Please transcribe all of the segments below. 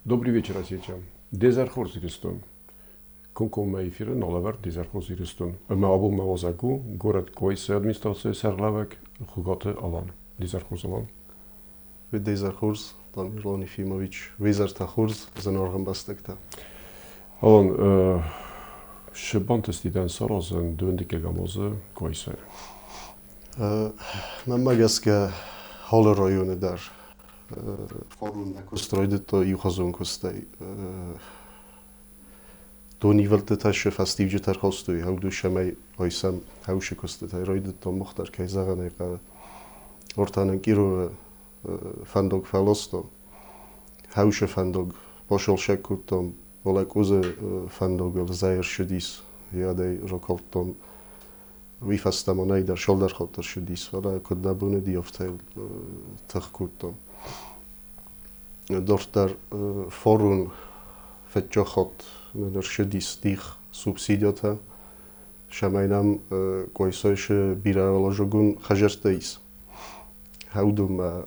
Добрый вечер, Осетия. Дезӕр хорз Ирыстон. Комкоммӕ эфиры налӕвӕрд Дезӕр хорз Ирыстон. Ӕмӕ абон мӕ уазӕг у горӕт Къуайсы администрацийы сӕргълӕууӕг Хуыгаты Алан. Дезӕр хорз, Алан. Дезӕр хорз, Тамерлан Ефимович. Визӕртӕ хорз, зынаргъ ӕмбӕстӕгтӕ. Алан, шы бантысти дӕн саразын дыууындыккӕгӕм азы Къуайсайы? Мӕнмӕ гӕсгӕ, Халы районы дӕр фарон нӕ куыст райдыдта иухуызон куыстӕй. Донивӕлдтытӕ сӕ фӕстиуджытӕ ӕрхастой, ӕвдусӕмӕй айсӕм хӕусы куыстытӕй райдыдтам мах дӕр, кӕй зӕгъын ӕй хъӕуы. Ортанӕн Кировы фӕндаг фӕластам, хӕусы фӕндаг басалсӕг кодтам, фӕлӕ Къуыдзы фӕндагыл зӕй ӕрцыдис, йӕ ракалдтам. Уый фӕстӕ мӕнӕй дӕр цалдӕр хатты ссыдис, фӕлӕ куыд нӕ бон уыди, афтӕ тых кодтам. Дарддӕр фарон фыццаг хатт нын ӕрцыдис дих субсидиатӕ, цӕмӕй нӕм Къуайсайы бирӕуӕладзыгон хӕдзӕрттӕ ис. Уыдонмӕ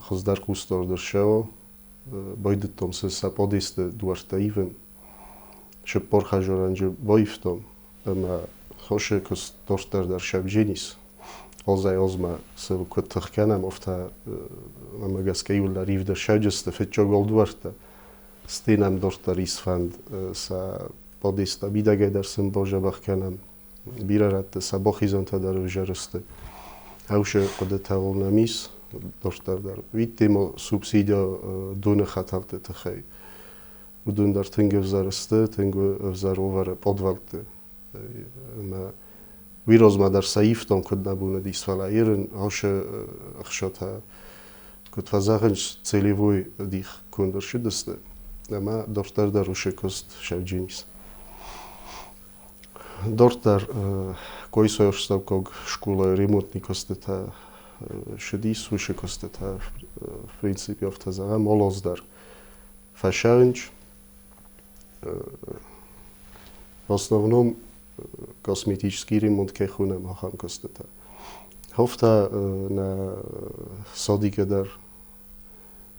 хуыздӕр хъусдард ӕрцӕуа, байдыдтам сын сӕ подъездты дуӕрттӕ ивын. 40 хӕдзарӕнджы баивтам ӕмӕ хосы куыст дарддӕр дӕр сӕвдженис. Озӕй-озмӕ сыл куыд тых кӕнӕм, афтӕ мӕмӕ гӕсгӕ иуылдӕр ивд ӕрсӕджысты фыццаг олдуӕрттӕ. Стӕй нӕм дарддӕр ис фӕнд сӕ подъездтӕ мидӕгӕй дӕр сын базӕбӕх кӕнӕм. Бирӕ рӕтты сӕ бахизӕнтӕ дӕр ӕвзӕр сты. Ӕвзӕр хъуыдытӕ нӕм ис дарддӕр дӕр. Видимо, субсидиа доны хӕтӕлты тыххӕй. Уыдон дӕр тынг ӕвзӕр сты, тынг ӕвзӕр уавӕры подвӕлтты. Ӕмӕ уый размӕ дӕр сӕ ивтам, куыд нӕ бон уыдис, фӕлӕ ерын асы ӕхсатӕ, куыд фӕзӕгъынц, целевой дих конд ӕрцыдысты. Ӕмӕ дарддӕр дӕр уыцы куыст сӕвджынис. Дарддӕр Койсойы астӕуккаг скъолайы ремонтный куыстытӕ ссыдис, уыцы куыстытӕ, в принципе, афтӕ зӕгъӕм, алаз дӕр фӕсӕрынч. В основном косметический ремонт кӕй хонӕм, ахӕм куыстытӕ. Хофтӕ нӕ садикы дӕр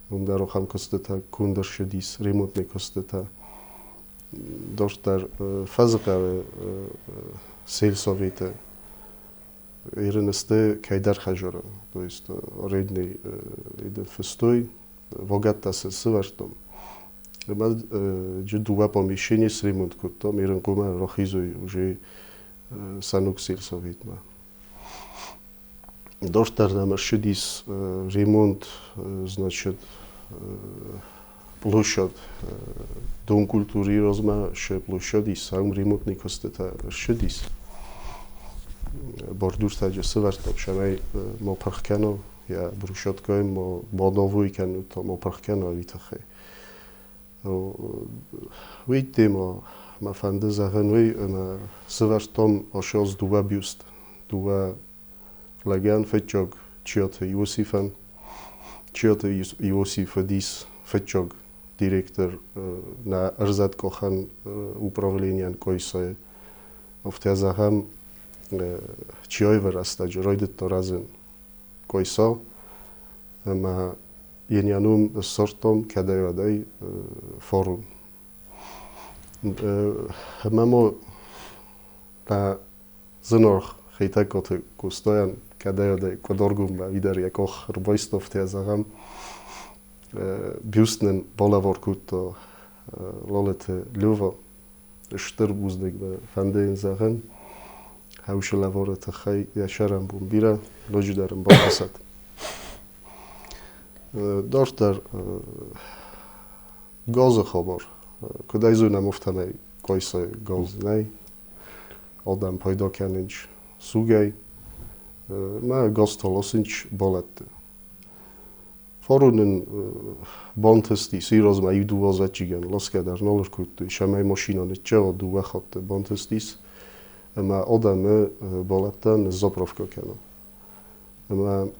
уым дӕр ахӕм куыстытӕ конд ӕрцыдис, ремонтный куыстытӕ. Дарддӕр Фӕзыхъӕуы сельсоветы Ирынысты кӕйдӕр хӕдзары, то есть арендный фыстой, вагӕттӕ сын сывӕрдтон. Ӕмӕ джы дыууӕ помещение сремонт кодтам, Ирынхъумӕ рахизой уже Санук сельсоветмӕ. Дарддӕр нӕм ӕрцыдис ремонт, значит, площадь Дом культуры размӕ шы площадь ис, уым ремонтный куыстытӕ ссыдис. Бордюртӕ сывӕрдтам, цӕмӕй ма пырх кӕна, йӕ брусчаткӕйы ма бадавой кӕнут, ма пырх кӕна, уый тыххӕй. Уый тема мӕ фӕнды зӕгъын уый, ӕмӕ сывӕрдтам ацы аз дыууӕ бюст, дыууӕ лӕгӕн фыццаг Чиоты Иосифӕн. Чиоты Иосиф уыдис фыццаг директор нӕ ӕрзӕткъахӕн управленийӕн Къуайсайы. Афтӕ зӕгъӕм, Чиоевы рӕстӕджы райдыдта рӕзын Къуайса ӕмӕ йын йӕ ном ссардтам кӕдӕй-уӕдӕй форум. Ӕмӕ ма нӕ зынаргъ Хетӕгкаты Къостайӕн кӕдӕй-уӕдӕй Къуыдаргоммӕ уый йӕ къах ӕрбайста, афтӕ зӕгъӕм, бюст нын балӕвар кодта Лалыты Лёва. Стыр бузныг мӕ фӕнды йын зӕгъын, хӕусы лӕвары тыххӕй йӕ сӕрӕнбон бирӕ, ноджыдӕр ын бахӕцӕд. Дарддӕр газы хабар. Куыд ӕй зонӕм, афтӕмӕй Къуайсайы газ нӕй. Адӕм пайда кӕнынц сугӕй. Мӕ газ та ласынц балӕтты. Фарон нын бантыстис, уый размӕ иу-дыууӕ зӕдджигӕн ласгӕ дӕр нал ӕркодтой, цӕмӕй машинӕ ныччӕуа дыууӕ хатты бантыстис ӕмӕ адӕмы балӕттӕ ныззаправкӕ кӕна. Ӕмӕ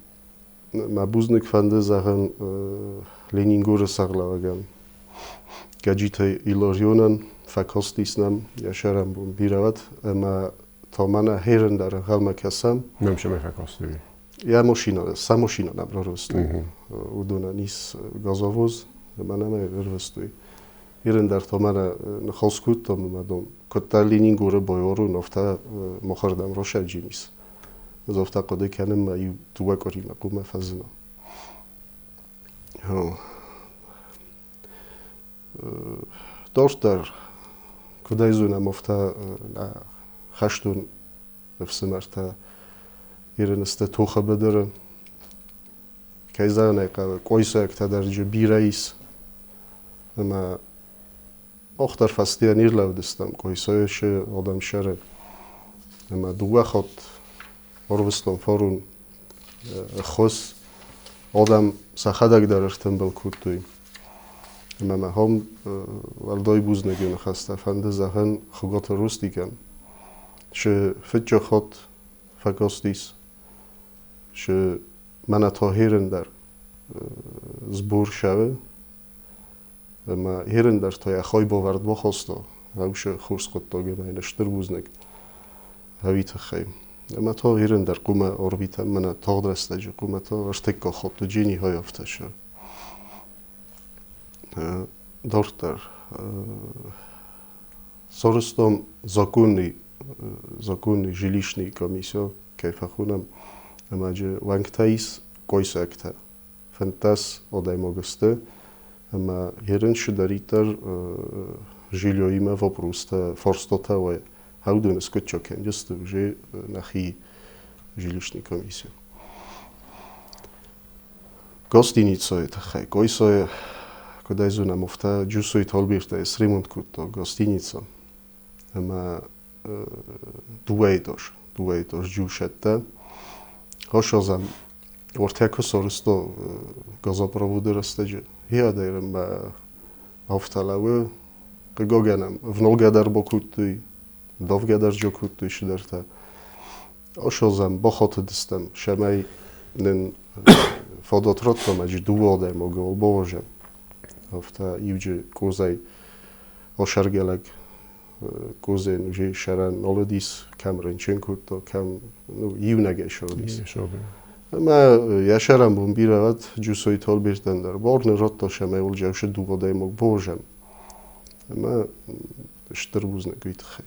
Мӕ бузныг фӕнды зӕгъын Ленингоры сӕргълӕууӕгӕн Гӕджиты Иларионӕн, фӕкастис нӕм йӕ сӕрӕнбон бирӕ уӕд, ӕмӕ та мӕнӕ херын дӕр ӕнхъӕлмӕ кӕсӕм. Нӕм сӕмӕ фӕкасти? Йӕ машинӕ, сӕ машинӕ нӕм рарвыстой. Уыдонӕн ис газовоз, ӕмӕ нӕм ӕй ӕрвыстой. Ирын дӕр та мӕнӕ ныхас кодтам ӕмӕ дам, куыддӕр Ленингоры байуарон, афтӕ махырдӕм расӕджын ис. Ӕз афтӕ хъуыды кӕнын, мӕ иу дыууӕ къуыримӕ хъуамӕ фӕзына. Дарддӕр, куыдӕй зонӕм, афтӕ нӕ хӕстон ӕфсымӕртӕ Иры сты тохы быдыры. Кӕй зӕгъын ӕй хъӕуы, къойсӕгтӕ дӕр джы бирӕ ис. Ӕмӕ мах дӕр фӕстейӕ не рлӕудыстӕм Къойсайы адӕм сӕры. Ӕмӕ дыууӕ хатт ӕрвыстон фарон ӕххуыс. Адӕм сӕхӕдӕг дӕр ӕртымбыл кодтой. Ӕмӕ мӕ хом уӕлдай бузныджы ныхӕстӕ фӕнды зӕгъын Хуыгаты Рустикӕн. Шы фыццаг хатт фӕкастис, шы мӕнӕ та херын дӕр сбор шӕвы. Ӕмӕ херын дӕр та йӕ хайбавӕрд бахаста рӕушы хорз хъуыддаг ӕмӕ йын стыр бузныг ӕви тыххӕй. Ӕмӕ та херын дӕр хъуамӕ ӕрвитӕм мӕнӕ тагъд рӕстӕджы хъуамӕ та ӕртыккаг хатты Джени хай афтӕ шы. Дарддӕр сарӕзтам законный жилищный комиссия, кӕй фӕхонӕм, ӕмӕ джы уӕнгтӕ ис къойсӕгтӕ. 15 адӕймаг сты, ӕмӕ ерын цыдӕриддӕр жильёимӕ вопростӕ, фарстатӕ уа, уыдон скъуыддзаг кӕндзысты уже нӕхи жилищный комиссия. Гостиницӕйы тыххӕй Къойсайы, куыд ӕй зонӕм, афтӕ Джусойты Альбертӕй сремонт кодта гостиницӕ. Ӕмӕ дыууӕ этаж джусӕттӕ. Ӕхсӕзӕм ортӕ куы сарӕзта газопроводы рӕстӕджы, гъе ӕмӕ афтӕ лӕууы. Хъыгагӕн ӕм ӕвналгӕ дӕр бакодтой, давгӕ дӕр кодтой цыдӕртӕ. Ӕхсӕзӕм бахатыдыстӕм, цӕмӕй нын фадат радтам ӕджы дыууӕ адӕймагыл бауазӕм. Афтӕ иуджы къозӕй асӕргӕ лӕг къозӕн уже сӕрӕн нал уыдис, кӕм рынчын кодта, кӕм ну, иунӕгӕй сыгъдис. Ӕмӕ йӕ сӕрӕнбон бирӕ уӕд Джусойты Альбертӕн дӕр бар нӕ радта, цӕмӕй Олджаусы дыууӕ адӕймаг бауазӕм. Ӕмӕ стыр бузныг уый тыххӕй.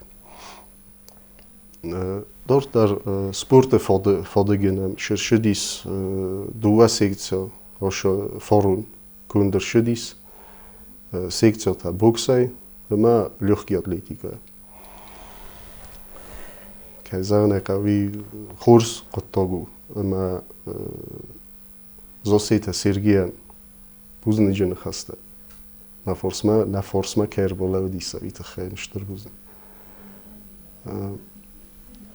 Дарддӕр спорты фадыгы нӕм ссыдис дыууӕ секцийӕ фарон конд ӕрцыдис секцитӕ боксӕй ӕмӕ легкий атлетикӕйӕ. Кӕй зӕгъын ӕй хъӕуы, хорз хъуыддаг у ӕмӕ Зассеты Сергейӕн бузныджы ныхӕстӕ. Нӕ форсмӕ кӕй ӕрбалӕудис, уый тыххӕй стыр бузныг.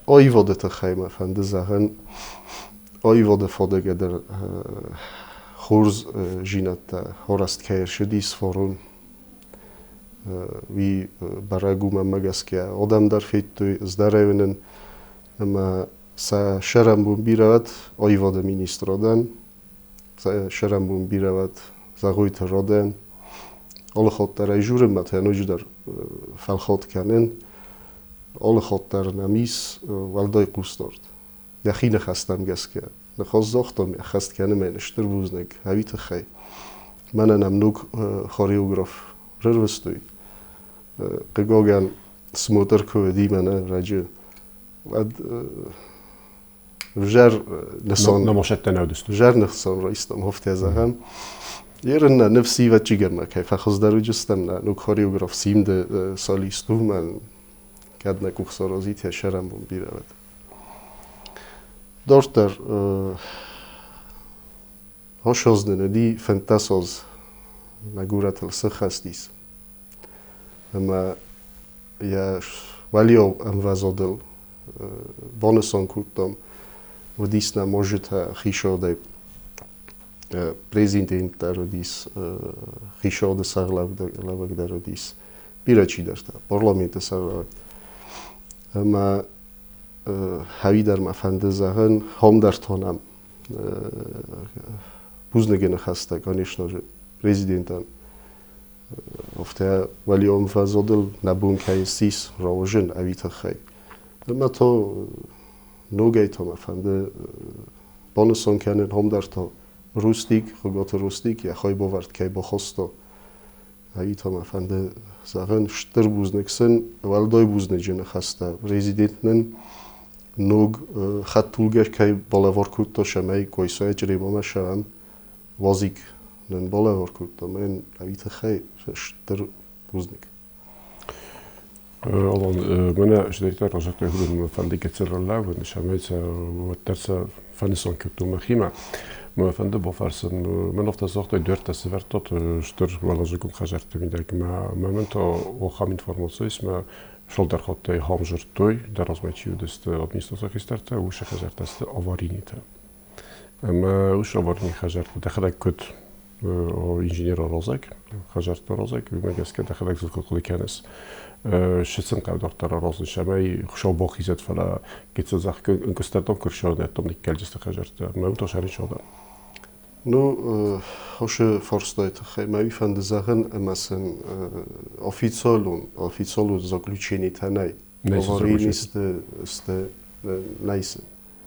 Аивады тыххӕй мӕ фӕнды зӕгъын, аивады фадыгы дӕр хорз зинӕдтӕ арӕзт кӕй ӕрцыдис фарон, уый бӕрӕг у мӕнмӕ гӕсгӕ. Адӕм дӕр федтой, ӕз дӕр ӕй уынын, ӕмӕ сӕ сӕрӕнбон бирӕ уӕд аивады министрадӕн, сӕ сӕрӕнбон бирӕ уӕд Зӕгъойты Родӕн. Алы хатт дӕр ӕй журынмӕ та ноджыдӕр фӕлхатт кӕнын. Алы хатт дӕр нӕм ис уӕлдай хъусдард. Йӕхи ныхӕстӕм гӕсгӕ ныхас загътам, ӕххӕст кӕны мӕн стыр бузныг ӕви тыххӕй. Мӕнӕн ӕм ног хореограф рырвыстой. Хъыгагӕн, смотр куы уыди мӕнӕ раджы, уӕд взӕр нысан Намасӕттӕ нӕ уыдысты. Взӕр нысан райстам, афтӕ зӕгъӕм. Ерын нӕ ныфс ивӕччигӕмӕ кӕй фӕхуыздӕр уыдыстӕм нӕ ног хореограф Симды солист у, мӕн кӕд нӕ къух саразит, йӕ сӕрӕнбон бирӕ уӕд. Дарддӕр ӕхсӕз нын уыди 15 аз нӕ горӕтыл сыххӕстис. Ӕмӕ йӕ уӕлиау ӕмвӕзадыл банысан кодтам, уыдис нӕм ожитӕ хицауадӕй президент дӕр уыдис, хицауады сӕргълӕууӕг дӕр уыдис, бирӕ чидӕртӕ, парламенты сӕргълӕууӕг. Ӕмӕ хӕви дӕр мӕ фӕнды зӕгъын, хом дӕр тонӕм. Бузныджы ныхӕстӕ, конечно же, президентӕн. Афтӕ уӕлион фӕзодыл нӕ бон кӕй ссис рауызын ӕви тыххӕй. Ӕмӕ то ногӕй та мӕ фӕнды банысан кӕнын, хом дӕр та Рустик, Хуыгаты Рустик йӕ хайбавӕрд кӕй бахаста. Ӕви та мӕ фӕнды зӕгъын, стыр бузныг сын, уӕлдай бузныджы ныхӕстӕ. Президент нын ног хӕдтулгӕ кӕй балӕвар кодта, цӕмӕй Къуайсайы Чъребамӕ сӕвӕм. Вазик нын балӕвар кодта, мӕн ӕви тыххӕй стыр бузныг. Алан, мӕнӕ сидӕриддӕр разагътай, уыдон фӕнды гыццыл ӕрлӕууын, цӕмӕй сӕ уӕддӕр сӕ фӕнысан кодтон мӕхимӕ. Мӕ фӕнды бафӕрсын, мӕн афтӕ загътай, дуӕрттӕ сӕвӕрдтат стыр уӕлазыгон хӕдзӕртты мидӕг. Мӕ мӕн та ахӕм информаци ис, мӕ цалдӕр хаттӕй хам дзырдтой, дӕ размӕ чи уыдысты администрацийы хистӕртӕ, уыцы хӕдзӕрттӕ сты аварийнытӕ. Ӕмӕ уыцы аварийный хӕдзӕрттӕ дӕхӕдӕг куыд инженер аразӕг, хӕдзӕртты аразӕг, уымӕ гӕсгӕ дӕхӕдӕг дзы хъуыды кӕныс. Сыцын хъӕуы дарддӕр аразын, цӕмӕй Хуыцау бахизӕд, фӕлӕ гыццыл зӕхх ӕнкъуыстӕрдӕм куы рсӕвдӕттон никкӕлдзысты хӕдзӕрттӕ. Мӕ уый та сӕрынчын Ну, хосы фарстайы тыххӕй мӕ уый фӕнды зӕгъын, ӕмӕ сын официалон, официалон заключенитӕ нӕй. Аварийный сты, нӕй сын.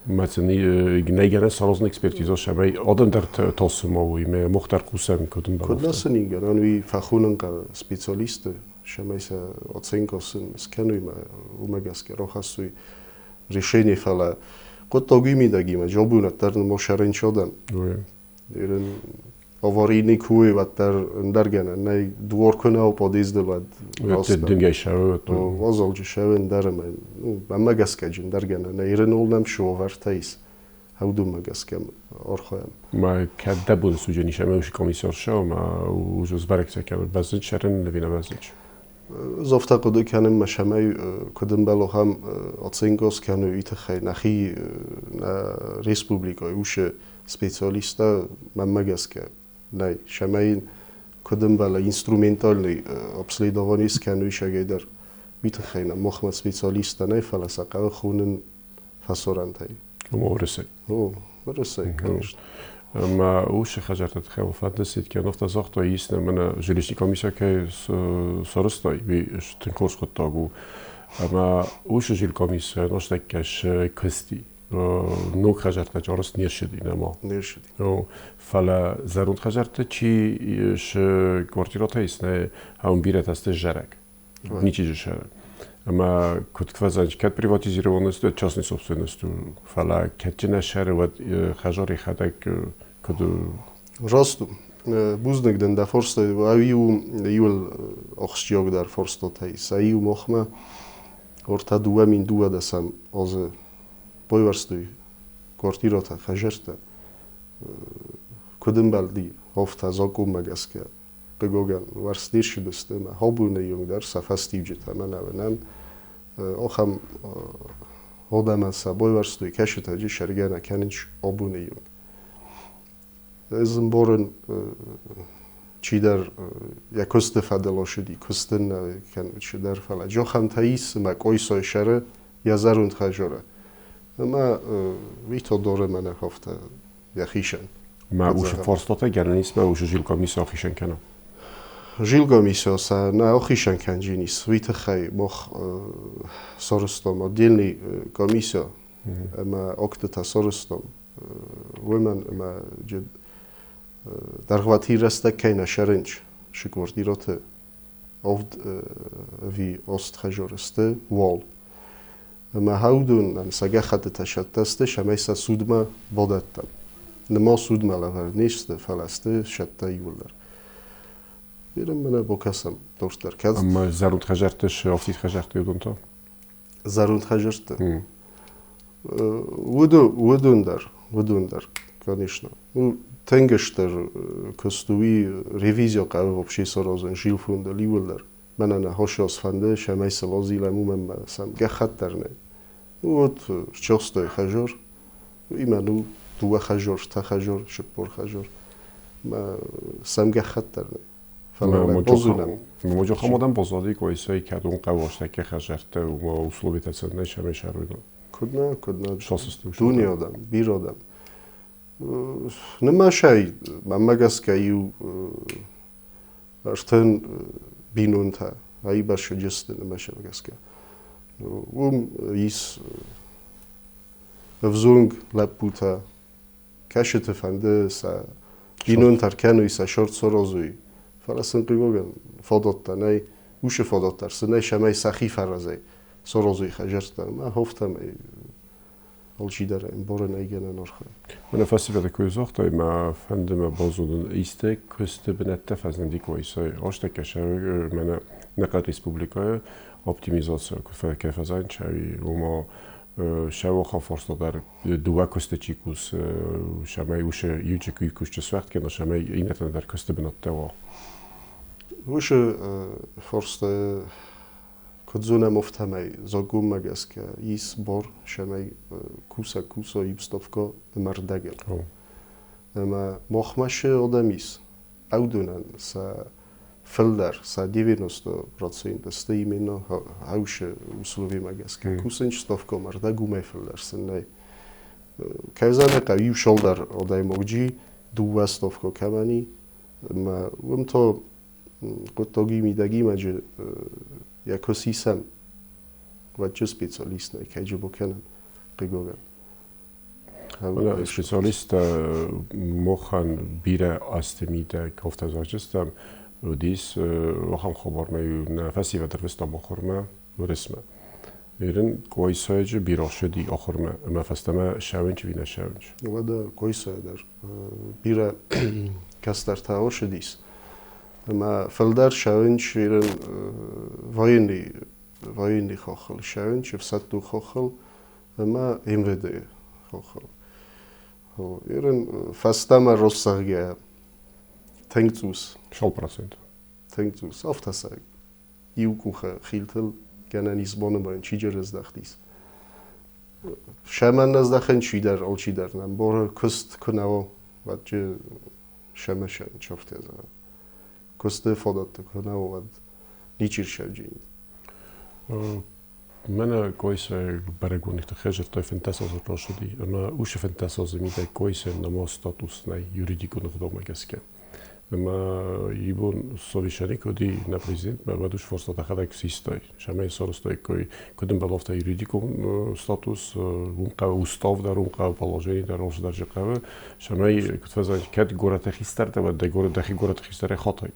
Мӕцын нӕй саразын экспертиза, цӕмӕй адӕм дӕр тасы ма уой, мӕ мах дӕр хъусӕм, куыд ын Куыд нӕ сын ингӕнӕн, уый фӕхонын хъӕуы специалистты, цӕмӕй сӕ оценка сын скӕной, уымӕ гӕсгӕ рахӕссой решение, фӕлӕ хъуыддаг уый мидӕг имӕ, джобунат дӕр нын сӕрынчодӕн. Ирын аварийный куы уӕддӕр ӕндӕр гӕнӕн нӕй, дуар куы нӕ подъездыл, уӕд дынгӕй сӕуы. Уазалджы сӕуы ӕндӕр ӕмӕ, ну, мӕнмӕ гӕсгӕ ӕндӕр гӕнӕн нӕй. Ирын ол нӕм цы уавӕртӕ ис, уыдонмӕ гӕсгӕ архайӕм. Ма кӕд дӕ бон суджени ӕмӕ уыцы комиссар сӕуы, ма уже сбӕрӕг сӕ кӕны, бӕззынч сӕрын ӕви нӕ бӕззынч? Ӕз афтӕ хъуыды кӕнын, мӕ цӕмӕй куыд ӕмбӕлы, ахӕм оценка скӕной, уый тыххӕй нӕхи нӕ республикӕйы уыцы специалисттӕ, мӕнмӕ гӕсгӕ, нӕй. Цӕмӕй куыд ӕмбӕлы, инструментальный обследование скӕной сӕгӕй дӕр, уый тыххӕй нӕм махмӕ специалисттӕ нӕй, фӕлӕ сӕ хъӕуы хонын фӕсарӕнтӕй. Уӕрӕсей. О, Уӕрӕсей, конечно. Ӕмӕ уыцы хӕдзӕртты тыххӕй фӕнды Сеткянов та загъта, ис нӕ мӕнӕ жилищный комиссия кӕй сарӕзтай, уый тынг хорз хъуыддаг у. Ӕмӕ уыцы жилкомиссия нӕстӕккӕ куысти. Ног хӕдзӕрттӕ арӕзт не рцыди нӕма. Не рцыди. Фӕлӕ зӕронд хӕдзӕртты чи цы квартиратӕ ис, нӕ, уым бирӕтӕ сты зарӕг. Ничи же сӕры. Ӕмӕ куыд квазанч, кӕд приватизирован сты, частной собственностью, фӕлӕ кӕд чи нӕ сӕры, уӕд хӕдзары хӕдӕг куыд Раст у. Бузныг дын дӕ фарстай. Ай у иуыл ахсджиагдӕр фарстатӕй сӕ иу махмӕ. 32 2012 азы байуӕрстой квартиратӕ, хӕдзӕрттӕ. Куыд ӕмбӕлди, афтӕ закъонмӕ гӕсгӕ. Хъыгагӕн, уӕрст не ссыдысты ӕмӕ абоны онг дӕр сӕ фӕстиуджытӕ мӕнӕ уынӕм. Ахӕм адӕмӕн сӕ байуӕрстой, кӕсытӕ сӕргӕ нӕ кӕнынц абоны онг. Ӕз ӕмбарын, чидӕр йӕ куысты фӕдыл ацыди, куысты нӕ кӕны чидӕр, фӕлӕ джохӕнтӕ ис ӕмӕ Къойсойы сӕры йӕ зӕронд хӕдзары. Ӕмӕ уый та доры мӕнӕ афтӕ йӕхицӕн. Мӕ уыцы фарстатӕ гӕнӕн ис, мӕ уыцы жилкомиссия ахицӕн кӕна? Жилкомиссия сӕ нӕ ахицӕн кӕнджынис, уый тыххӕй мах сарӕзтам отдельный комиссия ӕмӕ актытӕ сарӕзтам, уымӕн ӕмӕ дӕргъвӕтин рӕстӕг кӕй нӕ сӕрынч, шы квартираты авд ӕви аст хӕдзары сты, уал. Ӕмӕ уыдонӕн сӕ гӕххӕттытӕ сӕттӕ сты, цӕмӕй сӕ судмӕ бадӕттӕм. Нырма судмӕ лӕвӕрд не сты, фӕлӕ сты сӕттӕ иууылдӕр. Ирын мӕнӕ бакӕсӕм дарддӕр. Кӕд Ӕмӕ зӕронд хӕдзӕртты цы афтид хӕдзӕртты уыдон та? Зӕронд хӕдзӕртты? Уыдон дӕр, конечно. Ну, тынг стыр куыст у, уый ревизия хъӕуы вообще саразын жилфондыл иууылдӕр. Мӕнӕ нӕ хосиос фӕнды, цӕмӕй сыл азилӕм, уымӕн ӕмӕ сӕм гӕххӕтт дӕр нӕй. Ну вот счёстой хӕдзар, имӕ ну дыууӕ хӕдзар, ӕртӕ хӕдзар, 40 хӕдзар. Мӕ сӕм гӕххӕтт дӕр нӕй. Фӕлӕ базонӕм. Моджо хамадам базади Къуайсайы кӕдон хъӕуы астӕккӕ хӕдзӕрттӕ, уымӕ условитӕ сын нӕй, цӕмӕй сӕрой. Куыд нӕ, куыд нӕ. Дуне адӕм, бирӕ адӕм. Нымӕсӕй, мӕнмӕ гӕсгӕ иу ӕртын бинонтӕ аибӕрсыджысты нымӕсӕм гӕсгӕ. Уым ис ӕвзонг лӕппутӕ, кӕсыты фӕнды сӕ бинонтӕ ӕркӕной, сӕ сорт сорозой, фӕлӕ сын хъыгагӕн фадӕттӕ нӕй, усы фадат дӕр сын нӕй, цӕмӕй сӕхи фӕразӕй сорозой хӕдзӕрттӕ ӕмӕ хофтӕмӕй алчидӕр ӕмбарын ӕй гӕнӕн архайы. Мӕнӕ фӕсивӕды куы загътай, мӕ фӕнды мӕ базонын, исты куысты бынӕттӕ фӕзынди Къуайсайы азтӕккӕ мӕнӕ нӕхъӕн республикӕйы оптимизаци куы кӕй фӕзӕнчӕй, ома сӕ фарста дӕр дыууӕ куысты чи кусы, сӕмӕй уышы иучы куысты суӕгъд кӕна, сӕмӕй иннӕтӕн дӕр куысты бынӕттӕ уа. Уышы фарста куыд зонӕм, афтӕмӕй закъонмӕ гӕсгӕ ис бар, цӕмӕй кусӕг куса иу ставкӕ ӕмӕ ӕрдӕгыл. Ӕмӕ махмӕ цы адӕм ис, уыдонӕн сӕ фылдӕр, сӕ 90% сты именно хаушы условимӕ гӕсгӕ. Кусынч ставкӕ ӕмӕ ӕрдӕг уымӕй фылдӕр сын нӕй. Кӕй зӕгъын хъӕуы, иу шалдӕр адӕймаджы дыууӕ ставкӕ кӕмӕн и, ӕмӕ уым та хъуыддаги мидӕгимӕджы йӕ куы сисӕм, уӕд специалист нӕй, кӕй джы бакӕнӕм, хъыгагӕн. Специалист мохӕн бирӕ азты мидӕг афтӕ уыдис ахӕм хабармӕ нӕ фӕсивӕд ӕрвыстам ахуырмӕ Уырысмӕ. Ирын Къуайсайджы бирӕ ссыди ахуырмӕ ӕмӕ фӕстӕмӕ ссӕуынч ӕви нӕ ссӕуынч? Уӕдӕ Къуайсайы дӕр бирӕ кӕстӕртӕ ссыдис. Ӕмӕ фылдӕр ссӕуынч ирын военный хохыл ссӕуынч, ӕфсӕддон хохыл ӕмӕ МВД-йы хохыл. Ирын фӕстӕмӕ росзӕгъгӕ тынг цъус. Шал процент. Тынг цъус. Афтӕ сӕ иу къухы хилтыл гӕнӕн ис боныбон чиджы рыздӕхтис. Сӕмӕн нӕздӕхын чидӕр, алчидӕр нӕм боры куыст куы нӕ уа, уӕд сӕмӕ чофтӕ зӕгъӕм. Куысты фадӕттӕ куы нӕ уа, уӕд ничи рсӕвджини. Мӕнӕ Къуайсайы бӕрӕгбоны тыххӕй дзырдтой 15 азы рацыди, ӕмӕ уыцы 15 азы мидӕг Къуайсайӕн нӕма статус нӕй юридикон ӕгъдаумӕ гӕсгӕ. Ӕмӕ ибон совещани куы уыди нӕ президентмӕ, уӕд уыцы фарста дӕхӕдӕг систай. Сӕмӕй сарӕзтаиккой, куыд ӕмбӕлы, афтӕ юридикон статус, уым хъӕуы устав дӕр, уым хъӕуы положени дӕр, алцы дӕр хъӕуы. Сӕмӕй, куыд фӕзӕгъынц, кӕд горӕты хистӕр дӕ, уӕд дӕ горӕт дӕхи горӕты хистӕрӕй хатай.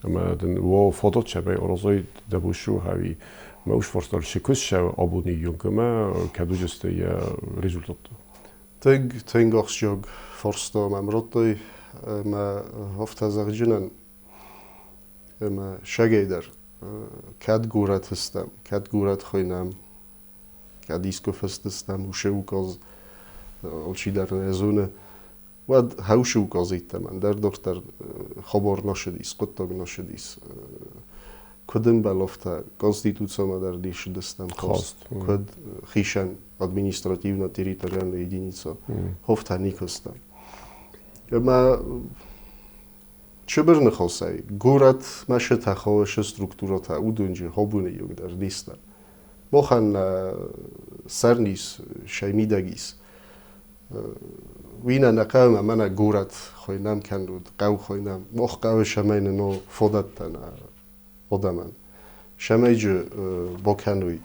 Ӕмӕ дын уо фадат сӕмӕй аразай дӕ бушу ӕви мӕ уыцы фарста цы куыст сӕ абоны июнкӕмӕ, кӕд уыдысты йӕ результаттӕ? Тынг, тынг ахсджиаг фарста мӕм радтой ӕмӕ афтӕ зӕгъджынӕн, ӕмӕ сагӕй дӕр кӕд горӕты стӕм, кӕд горӕт хуыйнӕм, кӕд искуы фӕстыстӕм, уышы указ алчидӕр нӕ зоны, уӕд хаушы указ иттӕм, ӕндӕр дохтыр хабар нӕ ссыдис, хъуыддаг нӕ ссыдис. Куыд ӕмбӕлы, афтӕ конституцимӕ дӕр ссыдыстӕм хаст, куыд хицӕн административно-территориальная единица, афтӕ никуы стӕм. Ӕмӕ чыбыр ныхасӕй, горӕтмӕ сытӕ структурӕтӕ уыдонджы абоны онг дӕр не сты. Махӕн сӕрнис, сӕ мидӕг ис. Уый нӕ нӕ хъӕуы ӕмӕ нӕ горӕт хуыйнӕм кӕнут, хъӕу хуыйнӕм. Мах хъӕуы цӕмӕй нын у фадӕттӕ нӕ адӕмӕн. Цӕмӕйджы бакӕной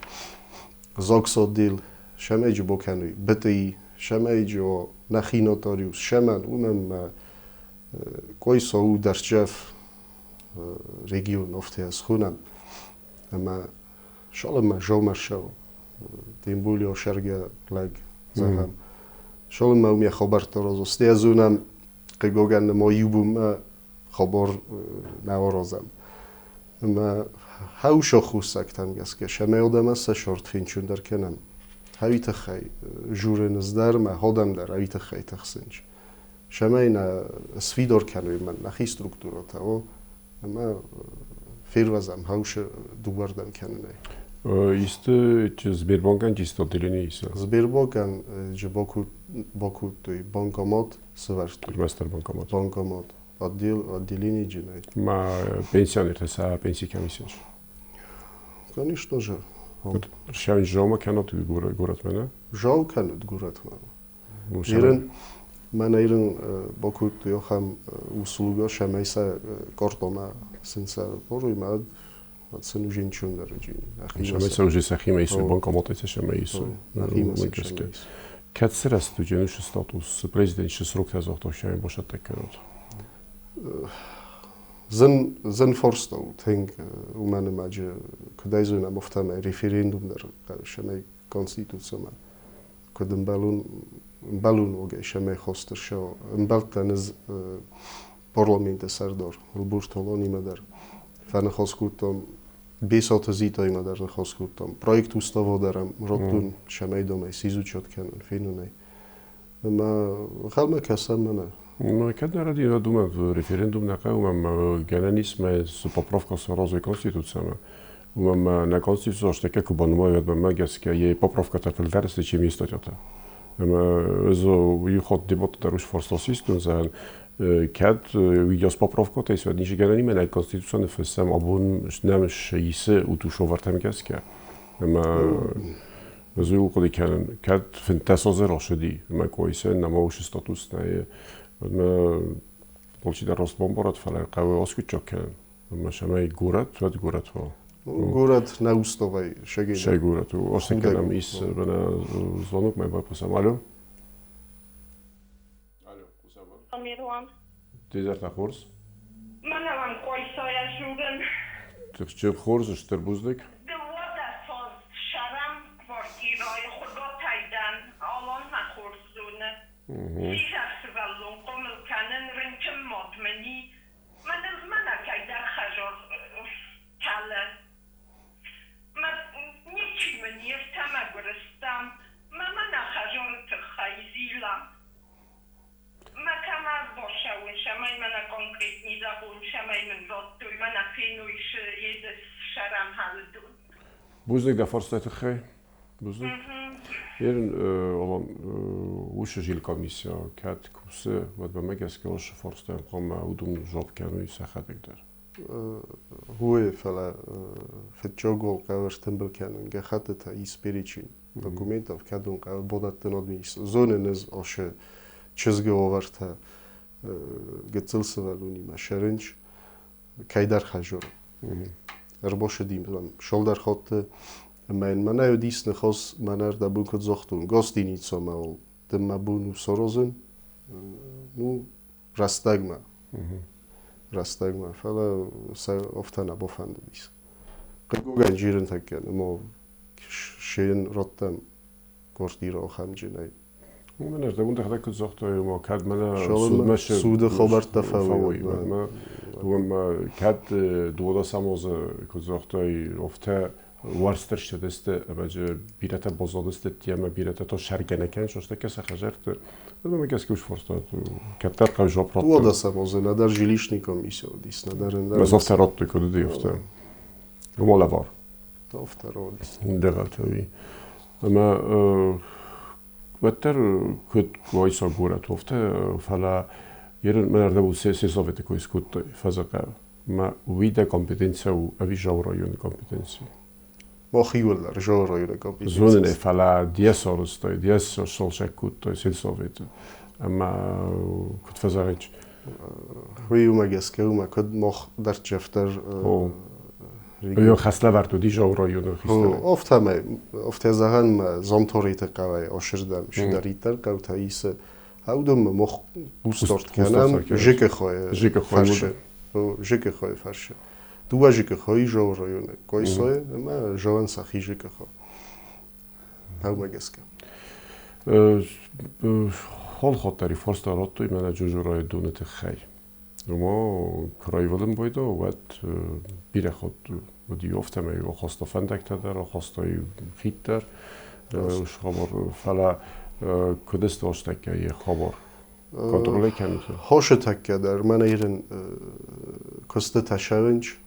ЗАГС-отдел, цӕмӕйджы бакӕной БТИ, цӕмӕйджы уа нӕхи нотариус, цӕмӕн, уымӕн ӕмӕ Къуайса у дӕрддзӕф регион, афтӕ йӕ схонӕм. Ӕмӕ цалынмӕ жаумӕ ссӕуы, тем более сӕргӕ лӕг, зӕгъӕм. Цалынмӕ уым йӕ хабӕрттӕ араза. Стӕй зонӕм, хъыгагӕн нӕма иу бонмӕ хабар нӕ аразӕм. Ӕмӕ хӕусы хуссӕгтӕм гӕсгӕ цӕмӕй адӕмӕн сӕ сорт фенчондӕр кӕнӕм. Хӕуи тыххӕй журынц дӕр ӕмӕ адӕм дӕр ӕви тыххӕй тыхсынц. Цӕмӕй нӕ сфидар кӕной нӕхи структурӕтӕ, о, ӕмӕ фервӕзӕм хаусы дыууӕрдӕм кӕнынӕй. Исты Сбербанкӕн чисто отделение ис? Сбербанкӕн же бакодтой банкомат сывӕрдтой. Ӕрмӕстдӕр банкомат. Банкомат. Отдел, отделение же нӕй. Ма пенсионертӕ сӕ пенси кӕм исынц? Конечно же. Ссӕуын жаумӕ кӕнут горӕтмӕ, нӕ? Жау кӕнут горӕтмӕ. Ирын Мӕнӕ ирын бакодтой ахӕм услуга, сӕмӕй сӕ картомӕ сын сӕ боруй, мӕ сын уже ничего не рыджи. Сӕмӕй сӕ уже сӕхимӕ исой, банкоматӕй сӕ сӕмӕ исой. Кӕд сырӕзт уыджы статус президент сроктӕ загъта, сӕмӕй басӕттӕ кӕнут? Зын фарста у тынг, уымӕн ӕмӕ куыд ӕй зонӕм, афтӕмӕй референдум дӕр сӕмӕй конституцимӕ куыд ӕмбӕлон ӕмбӕлон уогӕй сӕмӕй хостыр сӕ ӕмбӕлттӕн ӕз парламенты сӕрдар Ылбурты Аланимӕ дӕр фӕныхас кодтам, Бесаты Зитаимӕ дӕр ныхас кодтам. Проект устава дӕр ӕм радтон, сӕмӕй домӕй сизучат кӕнын, фенынӕй. Ӕмӕ ӕнхъӕлмӕ кӕсӕм мӕнӕ. Ну, кӕд нӕ рӕдийын, думаю, референдум нӕ хъӕуы, ӕмӕ гӕнӕн ис мӕ цы поправка саразой конституциямӕ. Уымӕ нӕ конституция астӕккӕ куы банымайой, мӕ гӕсгӕ йӕ поправкӕтӕ фылдӕр сты, чем есть статьятӕ. Ӕмӕ ӕз иу хатт дебатты дӕр уыцы фарста систон, зӕгъын, кӕд уыйас поправкӕтӕ ис, уӕд ницы гӕнӕн и, мӕнӕ конституцияны ныффыссӕм, абон нӕм исы утушовӕртӕм гӕсгӕ. Ӕмӕ ӕз ууыл хъуыды кӕнын, кӕд 15 азы рацыди, ӕмӕ Къуайсайӕн нӕма уыцы статус нӕй, уӕд мӕ алчидӕр раст бамбарӕд, фӕлӕ хъӕуы аскъуыддзаг кӕнын. Ӕмӕ сӕмӕй горӕт, уӕд горӕт уа. Горӕт нӕ устовай шеге. Шей горӕт у. Azt кӕнӕм ис мӕнӕ звонок мӕ байхъусӕм. Алло? Алло, хъусӕм. Амирлан. Де зӕрдӕ хорз? Мӕнӕ уӕм Къуайсайӕ дзурын. Тыхджын хорз, стыр бузныг. Дыууадӕсаз сӕрӕм квартирӕйы Хуыгатӕй дӕн, Алан мӕ хорз зоны. Сидзӕр сывӕллон хъомыл кӕнын, рынчын мад мын и. Мӕныл мӕнӕ кӕйдӕр хӕзар кӕлы. Мӕ ничи мын йе ртӕ мӕгуыр стӕм, мӕ мӕнӕ хӕзары тыххӕй зилӕм. Мӕ кӕмӕ бацӕуын, цӕмӕй мӕнӕ конкретни зӕгъон, цӕмӕй мын радтой, мӕнӕ феной сы едыс сӕрӕн хӕлдон. Бузныг дӕ фарстай тыххӕй. Бузныг. Ерын Алан уыцы жилкомиссия кӕд кусы, уӕд мӕ гӕсгӕ уыцы фарстайӕн хъуамӕ уыдон дзуапп кӕной сӕхӕдӕг дӕр. Уый, фӕлӕ фыццаг уал хъӕуы ӕртымбыл кӕнын гӕххӕттытӕ ис перечень документов, кӕдон хъӕуы бынӕттон администраци. Зонын ӕз ацы чызгы уавӕртӕ гыццыл сывӕллонимӕ сӕрынч кӕйдӕр хӕзор. Ӕрбасыди цалдӕр хатты ӕмӕ йын мӕнӕ уыдис ныхас, мӕнӕ ӕрдӕбон куыд загътон, гостиницӕмӕ уал дын мӕ бон у саразын, ну, рӕстӕгмӕ. Рӕстӕгмӕ, фӕлӕ сӕ афтӕ нӕ бафӕндыдис. Хъыггогӕн джирынтӕ кӕны, ма шейын радтам квартирӕ ахӕмджынӕй. Уымӕн ӕрдӕбон дӕхӕдӕг куыд загътай, ома кӕд мӕнӕ судмӕ суды хабӕрттӕ фӕуой, уӕдмӕ кӕд 12 азы куыд загътай, афтӕ уарзтӕрстӕдысты ӕмӕ бирӕтӕ баззадысты ӕмӕ бирӕтӕ та сӕргӕнӕкӕн состӕккӕ сӕ хӕдзӕртты. Уымӕ гӕсгӕ уыцы фарста кӕддӕр хъӕуы жуапп радтой. 12 азы нӕдӕр жилищный комиссия уыдис, нӕдӕр ӕндӕр. Мӕ афтӕ радтой, куыд уыди, афтӕ. Уымӕ лӕвар. Афтӕ радис. Дӕгъӕлтӕ уый. Ӕмӕ уӕддӕр куыд Къуайса горӕт, афтӕ, фӕлӕ ерын мӕ ӕрдӕбон сельсоветы кой скодтой Фӕзыхъӕуы. Мӕ уый дӕ компетенция у ӕви Жау районы компетенци? Махиуыл дӕр Жау районы компетенци. Зонын ӕй, фӕлӕ де сарӕзтай, де сосӕг кодтай сельсоветы. Ӕмӕ куыд фӕзӕгъынц? Уый уымӕ гӕсгӕ уымӕ куыд мах дӕрддзӕфдӕр Йо хӕслӕвӕрд уыди Жау районы хистӕрӕй. Афтӕмӕй, афтӕ зӕгъӕн ма Замториты хъӕуӕй ошырдӕм чидӕриддӕр хъӕутӕ исы, уыдонмӕ мах хъусдард кӕнӕм ЖКХ-йы фарсы. ЖКХ-йы фарсы. Дыууӕ ЖКХ-йы Жау районы, Къуайсайы ӕмӕ Жауӕн сӕхи ЖКХ. Хъӕумӕ гӕсгӕ. Холхоттари фарста радтой мӕнӕ Джужурайы доны тыххӕй. Ома, куы раивылын байдо, уӕд бирӕ хатт уыди афтӕмӕй ахаста фӕндӕгтӕ дӕр, ахаста хид дӕр хабар. Фӕлӕ куыд сты астӕккӕ йӕ хабар? Контроль кӕнут? Хосы тӕккӕ дӕр мӕнӕ ирын куыстытӕ сӕвынч,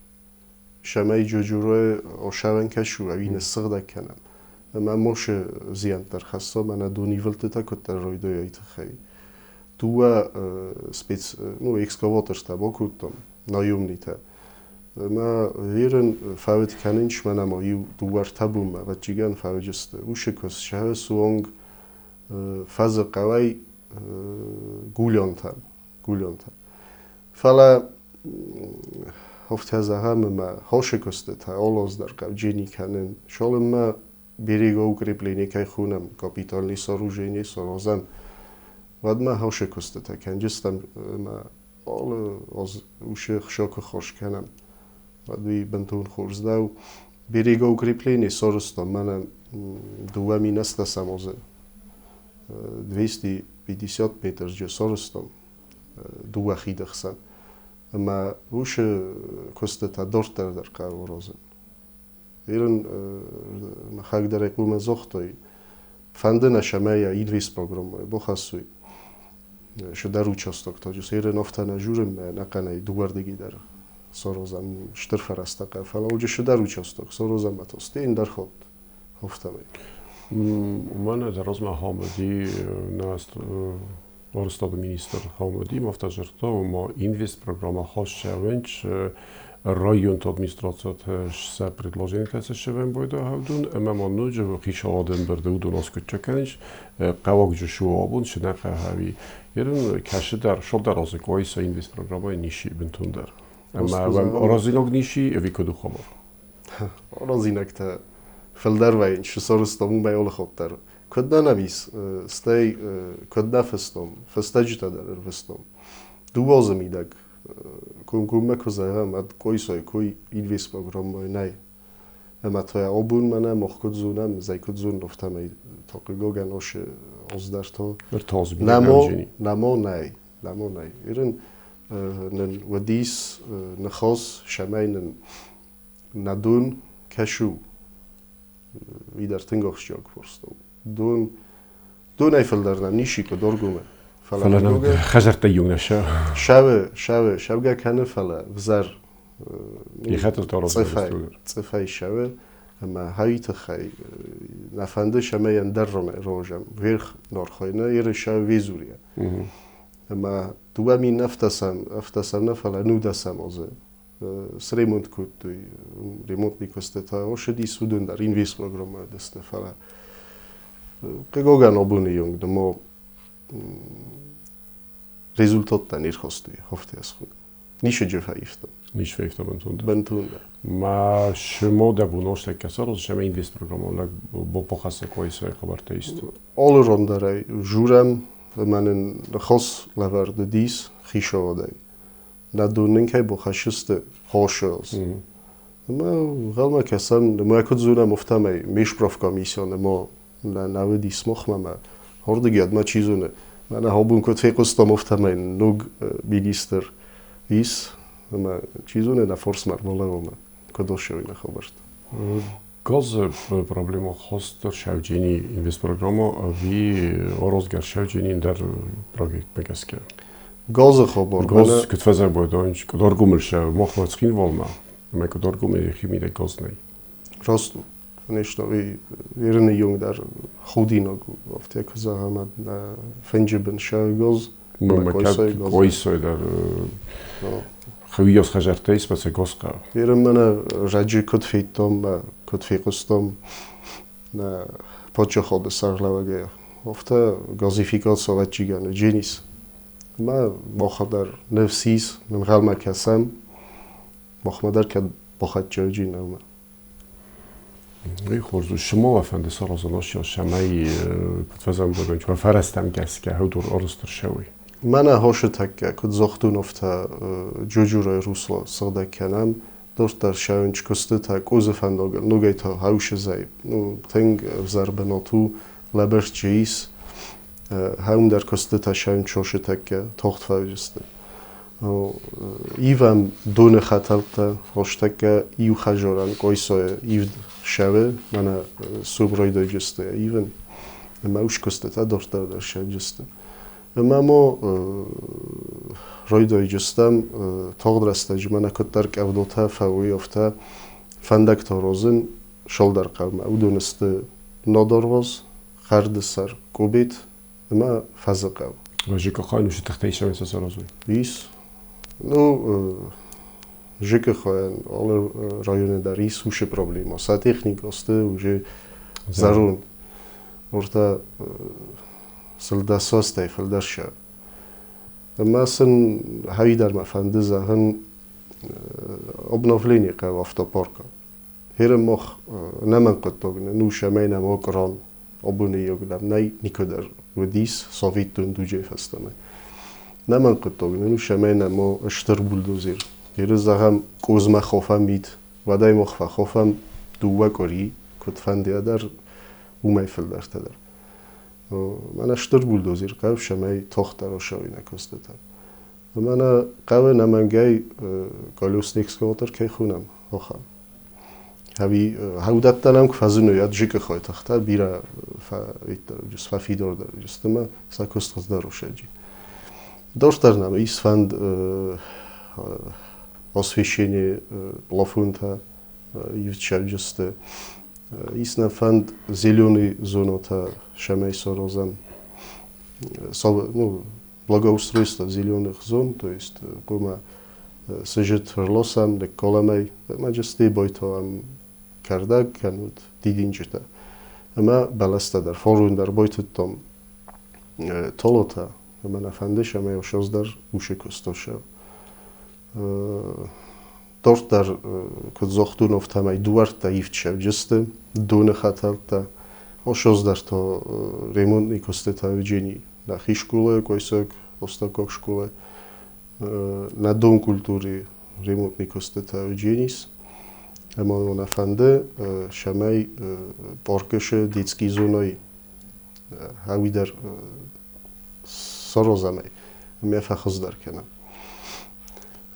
сӕмӕй Джуджурайы осӕвӕн кӕсу, ӕви ныссыгъдӕг кӕнӕм. Ӕмӕ мосы зиӕнттӕ рхӕсса, мӕнӕ донивылдтытӕ куыддӕр райдайа тыххӕй. Дыууӕ спец, ну, экскаватортӕ бакодтам, наемнитӕ. Ӕмӕ верын фӕуд кӕнынч мӕнӕ ма иу дыууӕ-ӕртӕ бонмӕ, ӕвӕццӕгӕн, фӕуыдзысты. Уыцы куыст сӕ суанг фӕзы хъӕуӕй Гулионтӕ, Гулионтӕ. Фӕлӕ афтӕ зӕгъӕм, ӕмӕ хосы куыстытӕ олоздӕр хъавджини кӕнын. Шолынмӕ берегоукрепление кӕй хонӕм, капитальный сооружение саразӕм, уӕдмӕ хосы куыстытӕ кӕнджыстӕм ӕмӕ алы аз уышы хсокы хорз кӕнӕм. Уӕд уый бынтон хорз дӕу. Берегоукрепление сарӕзтам мӕнӕ 2018 азы. 250 метрджы сарӕзтам дыууӕ хиды хсӕн. Ӕмӕ уышы куыстытӕ дарддӕр дӕр хъӕуы аразын. Ирын махӕгдӕрӕй хъумӕ загътой, фӕнды нӕ сӕмӕй инвестпрограммӕ бахӕссой шыдӕр участоктӕ. Ирын афтӕ нӕ журын ӕнӕхъӕнӕй дыууӕрдыги дӕр саразӕм стыр фӕрӕзтӕ хъӕуы, фӕлӕ уыджы шыдӕр участок саразӕм ӕмӕ стӕй ӕндӕр хатт афтӕмӕй. Уымӕн дӕ размӕ Хамади нӕ арӕзтады министр Хамади афтӕ дзырдта, ома инвестпрограммӕ хӕссӕвӕнч районты администрацияты сӕ предложениетӕ сӕвӕн байдахӕвдун ӕмӕ ма ноджы хицауады ӕмбырды уыдон аскъуыддзаг кӕнынц, хъӕуӕгджы шу абон цы нӕ хъӕуы. Ерын кӕсыдӕр, шолдӕр азы Къуайса инвестпрограммӕйы ничи бынтондӕр. Ӕмӕ аразинаг ничи ӕви куыд у хабар? Аразинӕгтӕ фылдӕр вӕййынц, сарӕзтам уымӕй алы хатт дӕр. Куыд нӕ нӕм ис, стӕй куыд нӕ фыстам, фыстӕджытӕ дӕр ӕрвыстам. Дыууӕ азы мидӕг комкоммӕ куы зӕгъӕм, ӕд Къуайсайы кой инвестпрограммӕйы нӕй. Ӕмӕ та абон мӕнӕ мах куыд зонӕм, зӕй куыд зонын, афтӕмӕй та хъыгагӕн асы аз дӕр та нӕма нӕй, нӕма нӕй. Ирын нын уыдис ныхас, цӕмӕй нын нӕ дон кӕсы, уый дӕр тынг ахсджиаг фарста у. Дон, донӕй фылдӕр нӕм ничи куыд ӕргомы. Фӕлӕ нӕм хӕдзӕрттӕ иу нӕ сӕ. Сӕвы, сӕвы, сӕвгӕ кӕны, фӕлӕ взӕр. Цъыфӕй, цъыфӕй сӕвы ӕмӕ хӕйы тыххӕй нӕ фӕнды, цӕмӕй ӕндӕр рожӕм, вверх норхойны Иры сӕвы Везурия. Ӕмӕ 2000 ӕвдӕсӕм нӕ, фӕлӕ 19 азы сремонт кодтой, ремонтный куыстытӕ ошыдис уыдон дӕр инвестпрограммӕ дысты, фӕлӕ хъыгагӕн абоны онг дымо результаттӕ не рхастой афтӕ Ницы фӕивта. Ницы фӕивта бынтондӕр. Бынтондӕр. Ма шымо дӕ буностӕ кӕсарос, сӕмӕ инвестпрограмма бопохаса койсой хабӕрттӕ ист. Алы ран дӕр ӕй журӕм, ӕмӕ нын ныхас лӕвӕрд уыдис хицауадӕй. Нӕ дон нын кӕй бахӕссысты хосыз. Ӕмӕ ӕнхъӕлмӕ кӕсӕм, ӕмӕ куыд зонӕм, афтӕмӕй межправкомиссион ӕмӕ нӕ уыдис махмӕ ӕмӕ ардыгӕдмӕ чи зоны. Мӕнӕ абон куыд фехъуыстам, афтӕмӕй ног министр ис, ӕмӕ чи зоны нӕ форсмӕ ӕрбалӕууӕм, куыд ӕссӕуй нӕ хабӕрттӕ. Газы проблема хостдӕр Шӕвджини инвестпрограмма ӕви аразгӕ Шӕвджини ӕндӕр проектмӕ гӕсгӕ? Газы хабар. Газ куыд фӕзӕгъой, Къуыдаргомыл сӕ махмӕ Цхинвалмӕ, ӕмӕ Къуыдаргомы йӕхи мидӕг газ нӕй. Раст у. Конечно, уый Ирыны онг дӕр худинаг у, афтӕ куы зӕгъӕм, фынджы бын сӕ газ, Къуайсой дӕр хъӕуиос хӕдзӕрттӕ ис, фӕлӕ газ хъӕуы. Ирын мӕнӕ раджы куыд федтам, куыд фехъуыстам нӕ паддзахады сӕргълӕууӕгӕй, афтӕ газификаци ӕвӕццӕгӕн Дженис. Ӕмӕ махӕн дӕр ныфс ис, ӕнхъӕлмӕ кӕсӕм, махмӕ дӕр кӕд бахӕццӕ нӕумӕ. Уый хорз у. Шымола фӕнды саразын ос, цӕмӕй куыд фӕзӕмбӕлон, фӕрӕзтӕм гӕсгӕ хӕдур арӕзт ӕрцӕуой. Мӕнӕ хосы тӕккӕ, куыд загътон, афтӕ Джуджурайы русло сыгъдӕг кӕнӕм, дарддӕр сӕуынч куыстытӕ къуыдзы фӕндагыл ногӕй та хӕусызӕй. Ну, тынг ӕвзӕр бынат у, лӕбырд чи ис, хӕуым дӕр куыстытӕ сӕуынч хосы тӕккӕ тагъд фӕуыдзысты. Ивӕм доны хӕтӕлтӕ, хостӕккӕ иу хӕзорӕн Къуайсайы ивд сӕвы, мӕнӕ субройдайджысты ивын, ӕмӕ ус куыстытӕ дарддӕр дӕр сӕджысты. Ӕмӕ ма райдайджыстӕм тагъд рӕстӕджы мӕнӕ куыддӕр къӕвдатӕ фӕуой, афтӕ фӕндӕгтӕ аразын Шалдар хъӕумӕ. Уыдон сты Надарваз, Хӕрдысӕр, Къобет ӕмӕ Фӕзыхъӕу. ЖКХ-йы уыцы тыхтӕ исӕвӕн сӕ саразой? Ис. Ну, ЖКХ-йӕн алы районы дӕр ис уыцы проблемӕ. Сӕ техникӕ сты уже зӕронд. Ортӕ Сылдасостӕй фылдӕр сӕ. Ӕмӕ сын хӕйдӕр мӕ фӕнды зӕгъын обновление хъӕуы автопарка. Херы мох нӕмӕн хъуыддаг ну шӕмӕй нӕм окран абоны йогдӕм нӕй никуыдӕр уыдис Советон дуджы фӕстӕмӕ. Нӕмӕн хъуыддаг ну шӕмӕй нӕм стыр бульдозер. Херы зӕгъӕм къозмӕ хофӕм мит, уӕдӕй мох фӕхофӕм дыууӕ къуыри, куыд фӕндиа дӕр, уымӕй фылдӕртӕ дӕр. Мӕнӕ стыр бульдозер хъӕуы, цӕмӕй тохтӕ росауинаг куыстытӕ. Мӕнӕ хъӕуы нӕмӕнгӕй колесный экскаватор кӕй хонӕм, охӕм. Хӕви хӕудӕттӕ нӕм куы фӕзыной, ӕд жикы хойтӕхтӕ бирӕ фӕфидордӕр уыдысты ӕмӕ сӕ куыст хуыздӕр у сӕджи. Дорддӕр нӕм ис фӕнд освещение плафонтӕ ивд сӕвджысты. Ис нӕ фӕнд зеленый зонотӕ сӕмӕй сорозӕм. Ну, благоустройство зеленых зон, то есть хъуамӕ сыджыт рлосӕм, ныкколӕм ӕмӕ джысты бойтоӕм кӕрдӕг кӕнут дидинджытӕ. Ӕмӕ бӕлӕстӕ дӕр, форун дӕр бойтыдтом толотӕ, ӕмӕ нӕ фӕнды, цӕмӕй ошоз дӕр усы куыстошӕ. Дорддӕр куыд зохтун, офтӕмӕй дуӕрттӕ ивд сӕвджысты, доны хӕтӕлттӕ. Ошоз дӕр то ремонтный куыстытӕ уыджени нӕхи школы, Койсӕг, Остакок школы, нӕ дон культуры ремонтный куыстытӕ уыдженис. Ӕмӕ нӕ фӕнды, цӕмӕй паркышы детский зоной хауи дӕр сорозӕмӕй ӕмӕ фӕхуыздӕр кӕнӕм.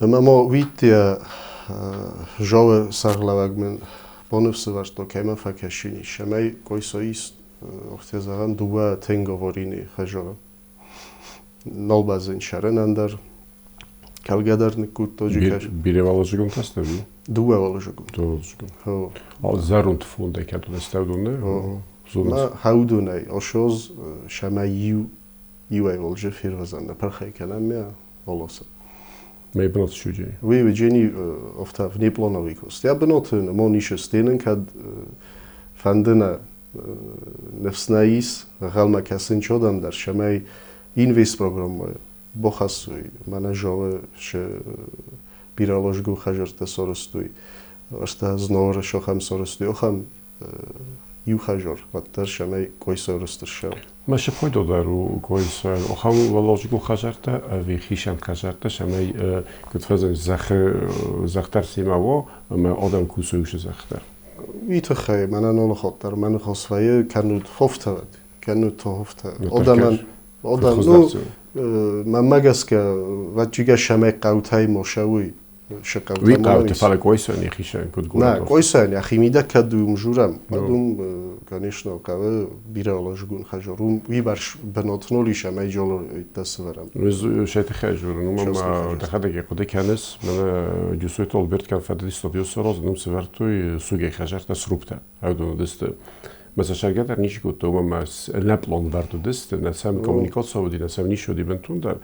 Ӕмӕ ма уидтӕ жауы сӕргълӕууӕг мын баныфсӕвӕрдта, кӕмӕ фӕкӕсин ис, цӕмӕй Койсоист охте зӕгъӕм дыууӕ тенговорини хӕзоры. Нал базын сӕрӕнӕн дӕр, кӕлгӕ дӕр ныккодта джикӕс. Бирӕвӕллазыгон тастӕви? Дыууӕвӕллазыгон. Дыууӕвӕллазыгон. Зӕронд фондӕй кӕд уыдыстӕвдон, Ма хӕудонӕй ошоз сӕмӕ иу иуӕй волжы фервӕзӕн нӕ пырхӕй кӕнӕм мӕ волосы. Мӕ бынат шуджи. Уый уыджени офта внеплановый куыст. Я быноты мон ис стенын кӕд фӕнды нӕ ныфс нӕ ис, ӕнхъӕлмӕ кӕсын чодӕм дӕр, цӕмӕй инвестпрограммӕ бохӕссой, мӕнӕ зӕгъы шы бирӕложгун хӕзӕрттӕ сорӕстой, ӕртӕ зноры сохӕм сорӕстой, охӕм иу хӕзор, уӕддӕр цӕмӕй кой сорӕсты ссӕуы. Ма се пойдо дӕр у койсӕн охӕм уӕллозгун хӕзӕрттӕ ӕви хицӕн хӕзӕрттӕ, цӕмӕй куыд фӕзын зӕххы зӕхх дӕр семӕ уо, ӕмӕ адӕм кусой уыцы зӕхх дӕр. Уый тыххӕй мӕнӕн олыхот дӕр мӕ ныхос вӕййы кӕнут хофтӕ, кӕнут хофтӕ. Одӕмӕн, одӕм, ну, мӕнмӕ гӕсгӕ, вӕдчигӕ сӕмӕй хъӕутӕй мошӕуй, шы хъӕутӕ Уый хъӕуты, фӕлӕ Койсӕн йӕхицӕн куыд Нӕ, Койсӕн йӕхимидӕг кӕд уым журӕм, уӕд уым, конечно, хъӕуы бирӕ лӕжгун хӕзор. Уым уыйбӕрц бынат нол ис ӕмӕ джолойтӕ сывӕрӕм. Сӕ тыххӕй журын, уым ӕмӕ дӕхӕдӕг йӕ хъуыды кӕныс, мӕнӕ Джусойты Альберт кӕм фӕдыдис Стадион уым сывӕрдтой сугӕй хӕзӕрттӕ срубтӕ. Уыдон уыдысты. Мӕ сӕ сӕргӕ дӕр ничи кодта, уымӕн ӕмӕ ӕнӕпълан вӕрд уыдысты, нӕ сӕм коммуникаци уыди, нӕ сӕм ницы уыди бынтондӕр.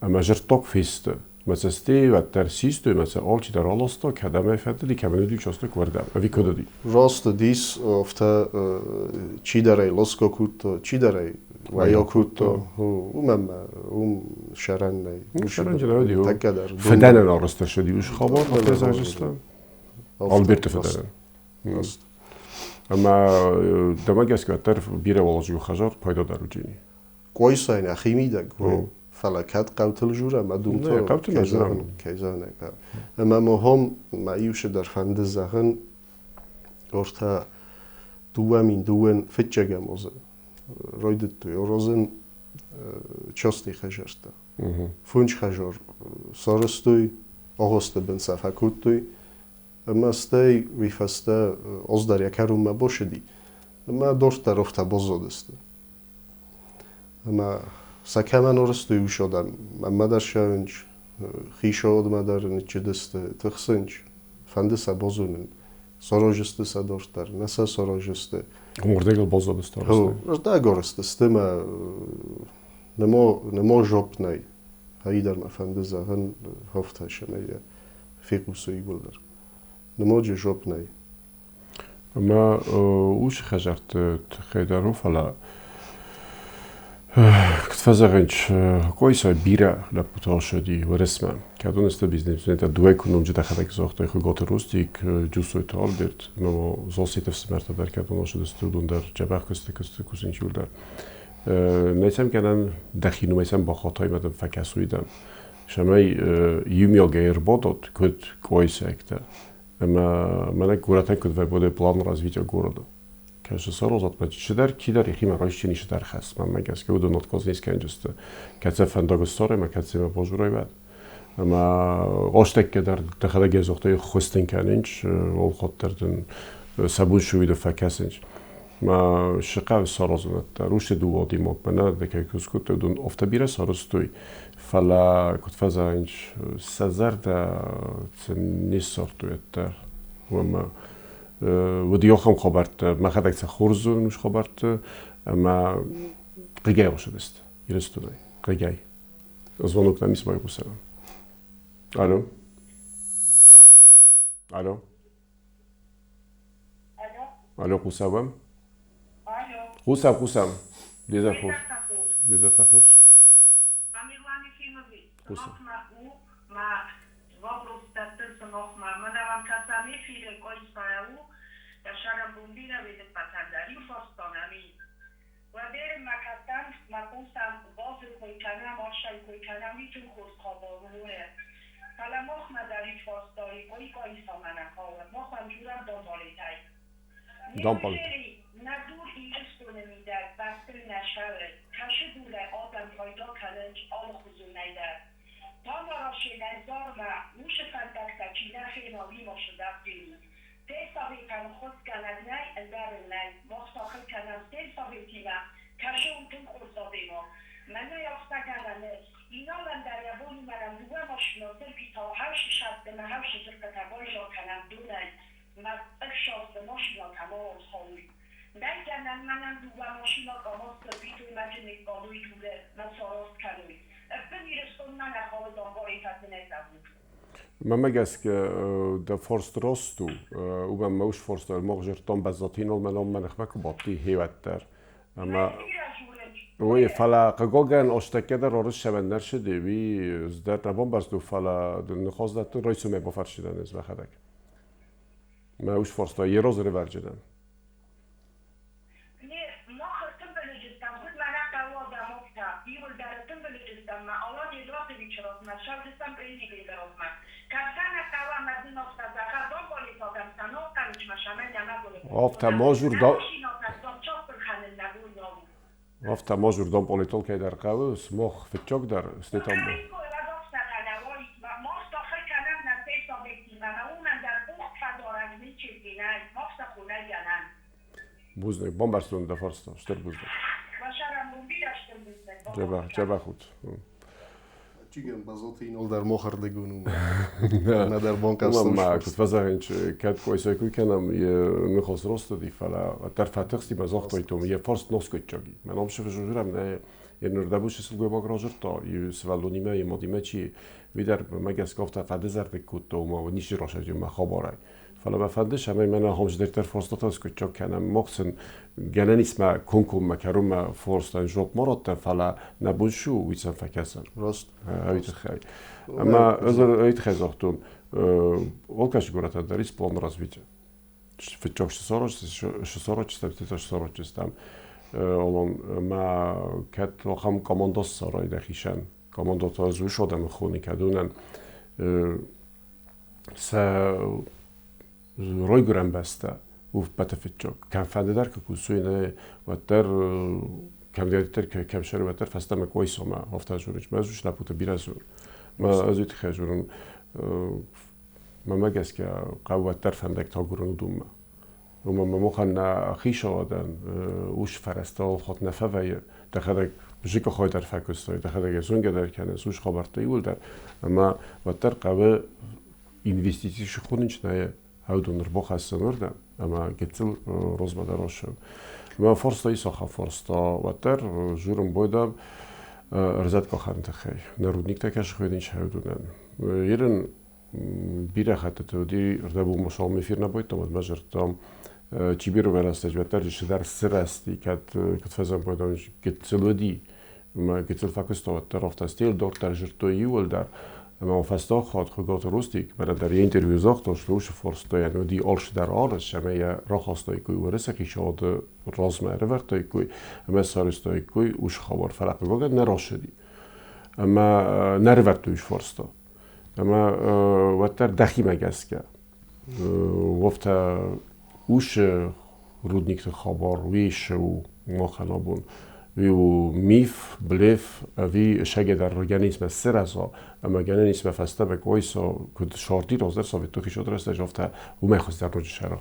Ӕмӕ зырдтаг фесты. Мӕ цӕсти уӕддӕр систой, мӕ сӕ алчидӕр аласта, кӕдӕм ӕй фӕндыди, кӕмӕн уыди участок, уырдӕм. Ӕви куыд уыди? Раст уыдис, афтӕ чидӕр ӕй ласгӕ кодта, чидӕр ӕй уӕйа кодта. Уымӕн ӕмӕ уым сӕрӕн нӕй. Сӕрӕн нӕ уыди. Тӕккӕ дӕр. Фыдӕнӕн арӕзт ӕрцыди уыцы хабар, афтӕ зӕгъыс Альберты фыдӕнӕн. Раст. Ӕмӕ дӕмӕ гӕсгӕ уӕддӕр бирӕ уӕлладжыгон хӕдзар пайда дӕр уыди. Къойсайӕн ӕхимидӕг, фӕлӕ кӕд хъӕутыл журӕм, адумто хъӕутыл нӕ журӕм. Кӕй зӕгъын ӕй хъӕуы. Ӕмӕ мохом ма иу цыдӕр фӕнды зӕгъын, ортӕ 2002 фыццӕгӕм озы райдыдтой орозын частный хӕзӕрттӕ. Фунч хӕзор сарӕзтой, агъуысты бын сӕ фӕкодтой, ӕмӕ стӕй уый фӕстӕ оз дӕр йӕ кӕронмӕ босыди, ӕмӕ дорддӕр офтӕ баззадысты. Ӕмӕ сӕ кӕмӕн орыстой, уый содӕм мӕнмӕ дӕр ссӕуынч, хисоодмӕ дӕр ныччыдысты, тыхсынч, фӕнды сӕ базонын, сорожысты сӕ дорддӕр, нӕ сӕ сорожысты. Уырдыгыл баззадысты арӕзтӕй? Уырдӕг орысты ӕмӕ немо жопп нӕй. Ӕидӕр мӕ фӕнды зӕгъын, хофтӕ сӕмӕй фехъусой иууылдӕр. Нымоджы жопп нӕй. Ӕмӕ уыцы хӕдзӕртты тыххӕй дӕр у, фӕлӕ Куыд фӕзӕгъынц, Къойсай бирӕ лӕппутӕ ссыди Уӕрӕсмӕ. Кӕдон сты бизнесментӕ дыууӕ куы дӕхӕдӕг загътай Хуыгаты Ростик, Джусойты Альберт ӕмӕ ма Зассеты ӕфсымӕртӕ дӕр кӕдон ссыдысты, уыдон дӕр дзӕбӕх куысты кусынц иуылдӕр. Нӕ сӕм гӕнӕн дӕхи номӕй сӕм бахатай ӕмӕ дын фӕкӕсой дӕм. Цӕмӕй иумиагӕй ӕрбадат, куыд къуайсӕгтӕ. Ӕмӕ мӕнӕ горӕтӕн куыд вӕбоды план развития города. Кӕсы сарозатмӕ чидӕр, кидӕр ихимӕ райсчини чидӕр хӕс, мӕнмӕ гӕсгӕ уыдон отказ не скӕнджысты. Кӕд сӕ фӕндаг ссарой ӕмӕ кӕд семӕ базурой уӕд. Ӕмӕ астӕккӕ дӕр дӕхӕдӕг йӕ загътай хуыстын кӕнынч, алхатт дӕр дын сӕ бон суиды фӕкӕсынч. Ма сыхъӕв саразын дӕр уыцы дыууӕ адӕймагмӕ нӕ кӕй куыст уыдон афтӕ бирӕ сарӕзтой, фӕлӕ куыд фӕзӕгъынц, сӕ зӕрдӕ сын не ссардтой ӕддӕр. Ӕмӕ уыди ахӕм хабӕрттӕ, мӕхӕдӕг сӕ хорз зонын уыцы хабӕртты, ӕмӕ хъыгӕй хъуысыдысты Ирыстонӕй, хъыгӕй. Звонок нӕм ис байхъусӕм. Алло. Алло. Алло, хъусӕм? Хъусӕм, хъусӕм. Дезӕр хорз. Дезӕртӕ хорз. Хъусӕм. Дампал. Мӕнмӕ гӕсгӕ дӕ фарст раст у, уымӕн мӕ ус фарста, мах зӕрдтам баззадтинол мӕ ном мӕ ныхмӕ куы бадти хеуӕддӕр. Ӕмӕ Ой, фӕлӕ хъыгагӕн астӕккӕ дӕр арызсӕвӕн не рцыди, уый дӕр нӕ бамбӕрстон, фӕлӕ дын ныхас дӕттын райсомӕй бафӕрсдзынӕн ӕз мӕхӕдӕг. Мӕ ус фарста, йе разы рывӕрджынӕн. Афтӕ ма жур Афтӕ ма жур дамполитол кӕйдӕр хъӕуы, смох фыццагдӕр, стӕй та Бузныг, бамбӕрстон дӕ фарста, стыр бузныг. Дзӕбӕх, дзӕбӕх ут. Чиган базоты инол дӕр мохӕрдыгон у. Нӕдӕр бон Уымӕн ма куыд фӕзӕгъынц, кӕд къойсай куы кӕнӕм, йӕ ныхас ростыди, фӕлӕ уӕддӕр фӕтыхсти мӕ загътой, том йӕ фарст носкъуыдджаги. Мӕ ном сывзурӕм нӕ йӕ нырдӕбусы сылгоймаг разырдта, иу сывӕллонимӕ, йӕ мадимӕ чи, уый дӕр мӕ гӕсгӕ афтӕ фӕдызӕрдыг кодта, ома ницы расайдзӕн мӕ хабарӕй. Фӕлӕ мӕ фӕнды, цӕмӕй мӕнӕ ахӕм цыдӕриддӕр фарстатӕ скъуыддзаг кӕнӕм. Мах сын гӕнӕн ис мӕ комкоммӕ кӕронмӕ фарстӕн дзуапп ма раттӕм, фӕлӕ нӕ бон цы у, уый сӕм фӕкӕсӕм. Раст. Уый тыххӕй. Ӕмӕ ӕз уый тыххӕй загътон, алкӕцы горӕтӕн дӕр ис план развития. Фыццаг цы саразджыстӕм, цы саразджыстӕм, олон ӕмӕ кӕд ахӕм командо ссарай дӕхицӕн, командо та ӕз уый адӕмы хоны, кӕдонӕн сӕ райгуырӕн бӕстӕ у ӕппӕты фыццаг. Кӕм фӕнды дӕр куы кусой, нӕ, уӕддӕр кӕмдӕриддӕр кӕм сӕры, уӕддӕр фӕстӕмӕ Къуайсамӕ афтӕ дзурынц. Мӕ ӕз лӕппутӕ бирӕ дзурын. Мӕ ӕз уый тыххӕй дзурын, мӕнмӕ гӕсгӕ хъӕуы уӕддӕр фӕндӕгтӕ агурын уыдонмӕ. Уымӕн ӕмӕ махӕн нӕ хицауадӕн ус фӕрӕзтӕ алхатт нӕ фӕвӕййы. Дӕхӕдӕг зыкъыхой дӕр фӕкуыстай, дӕхӕдӕг йӕ зонгӕ дӕр кӕныс, ус хабӕрттӕ иууылдӕр. Ӕмӕ уӕддӕр хъӕуы инвестици схонын нӕ уыдон ӕрбахӕссын уырдӕм ӕмӕ гыццыл розмӕ дӕр рассӕуын. Ӕмӕ фарста ис ахӕм фарста, уӕддӕр журын бойдам ӕрзӕткъахӕны тыххӕй. Нӕ рудниктӕ кӕсы хуыйнынц уыдонӕн. Ирын бирӕ хӕттыты уыди ӕрдӕбон мысалмӕ эфир нӕ бойдтам, уӕд мӕ зӕрдтам Чибиры рӕстӕджы уӕддӕр цыдӕр сырӕзти, кӕд куыд фӕзӕн бойдам гыццыл уыди. Ӕмӕ гыццыл фӕкуыста уӕддӕр автостил, дарддӕр зыдтой иууылдӕр. Ӕмӕ фӕстаг хатт Хуыгаты Рустик, мӕнӕ дӕр йӕ интервью загъта, что уыцы фарстайӕн уыди алцыдӕр арӕзт, ӕмӕ йӕ рахастаиккой Уӕрӕсе хицауады размӕ ӕрӕвӕрдтаиккой ӕмӕ сарӕзтаиккой уыцы хабар. Фӕлӕ хъыгагӕн нӕ рацыди. Ӕмӕ нӕ ӕрӕвӕрдтой уыцы фарста. Ӕмӕ уӕддӕр дӕхимӕ гӕсгӕ уӕфтӕ уыцы рудникты хабар уый цы у махӕн абон? Уый у миф, блеф ӕви сӕгӕдӕр организмӕ сырӕза ӕмӕ гӕнӕн ис мӕ фӕстӕмӕ койса, куыд сӕрди раздӕр советон хицауады рӕстӕджы, афтӕ уымӕй хуыздӕр ноджы сӕра?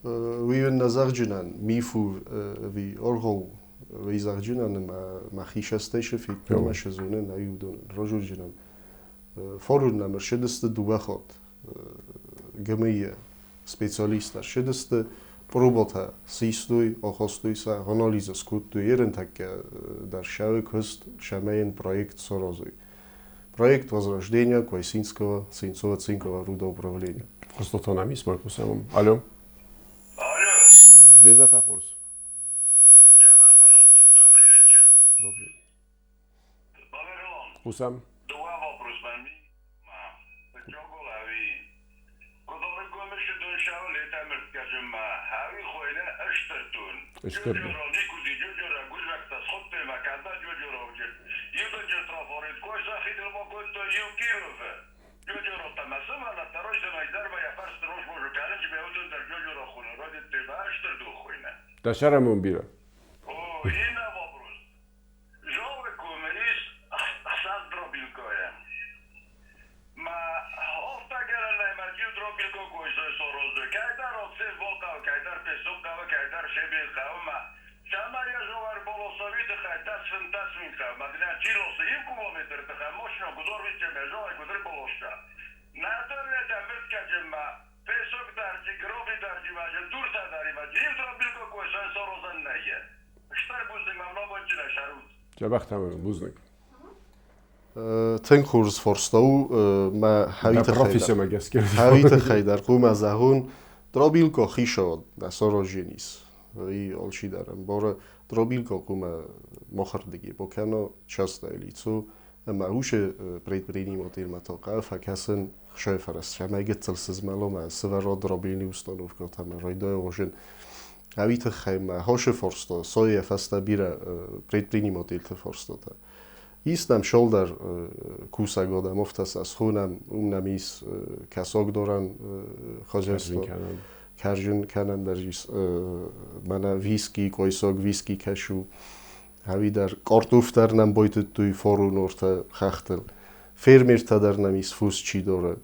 Уый нӕ зӕгъджынӕн миф у ӕви аргъау, уый зӕгъджынӕн ӕмӕ мӕхи цӕстӕй цы федтон ӕмӕ цы зонын, ӕй уыдон разурджынӕн. Форум нӕм ӕрцыдысты дыууӕ хатт ГМИ-йы специалисттӕ ссыдысты, пробӕтӕ систой, ахастой сӕ, анализ скодтой ерынтӕккӕ дӕр сӕ куыст, цӕмӕй йын проект саразой. Проект возрождения Квайсинского свинцово-цинкового рудоуправления. Просто нам есть мой Алло. Алло. Дезафахурс. Добрый вечер. Добрый. Баверлон. Хусам. Два вопроса. Ышкырды. Дашарамон бира. Бузныг. Тынг хорз фарста у мӕ профессиомӕ гӕсгӕ. Хӕви тыххӕй дӕр хъуамӕ зӕгъон, дробилка хицауад нӕ саразджынис. И алчидӕр ӕмбары, дробилка хъуамӕ махырдыги бакӕна частное лицо, ӕмӕ уыцы предпринимательмӕ та хъӕуы фӕкӕсын хсӕвфӕрӕз, цӕмӕй гыццыл сызмӕла ӕмӕ сывӕра дробильный установкӕтӕ ӕмӕ райдайа уазын. Ӕви тыххӕй мӕ хосы фарста, сойӕ фӕстӕ бирӕ предпринимательты фарстатӕ. Ис нӕм шолдӕр кусӕг адӕм, афтӕ сӕ схонӕм, уым нӕм ис кӕсагдорӕн хозяйство, кӕрзын кӕнӕн дӕр ис, мӕнӕ виски, къойсог виски кӕсу, ӕви дӕр картоф дӕр нӕм байтыдтой фарон ортӕ хӕхтыл. Фермертӕ дӕр нӕм ис фос чи дары.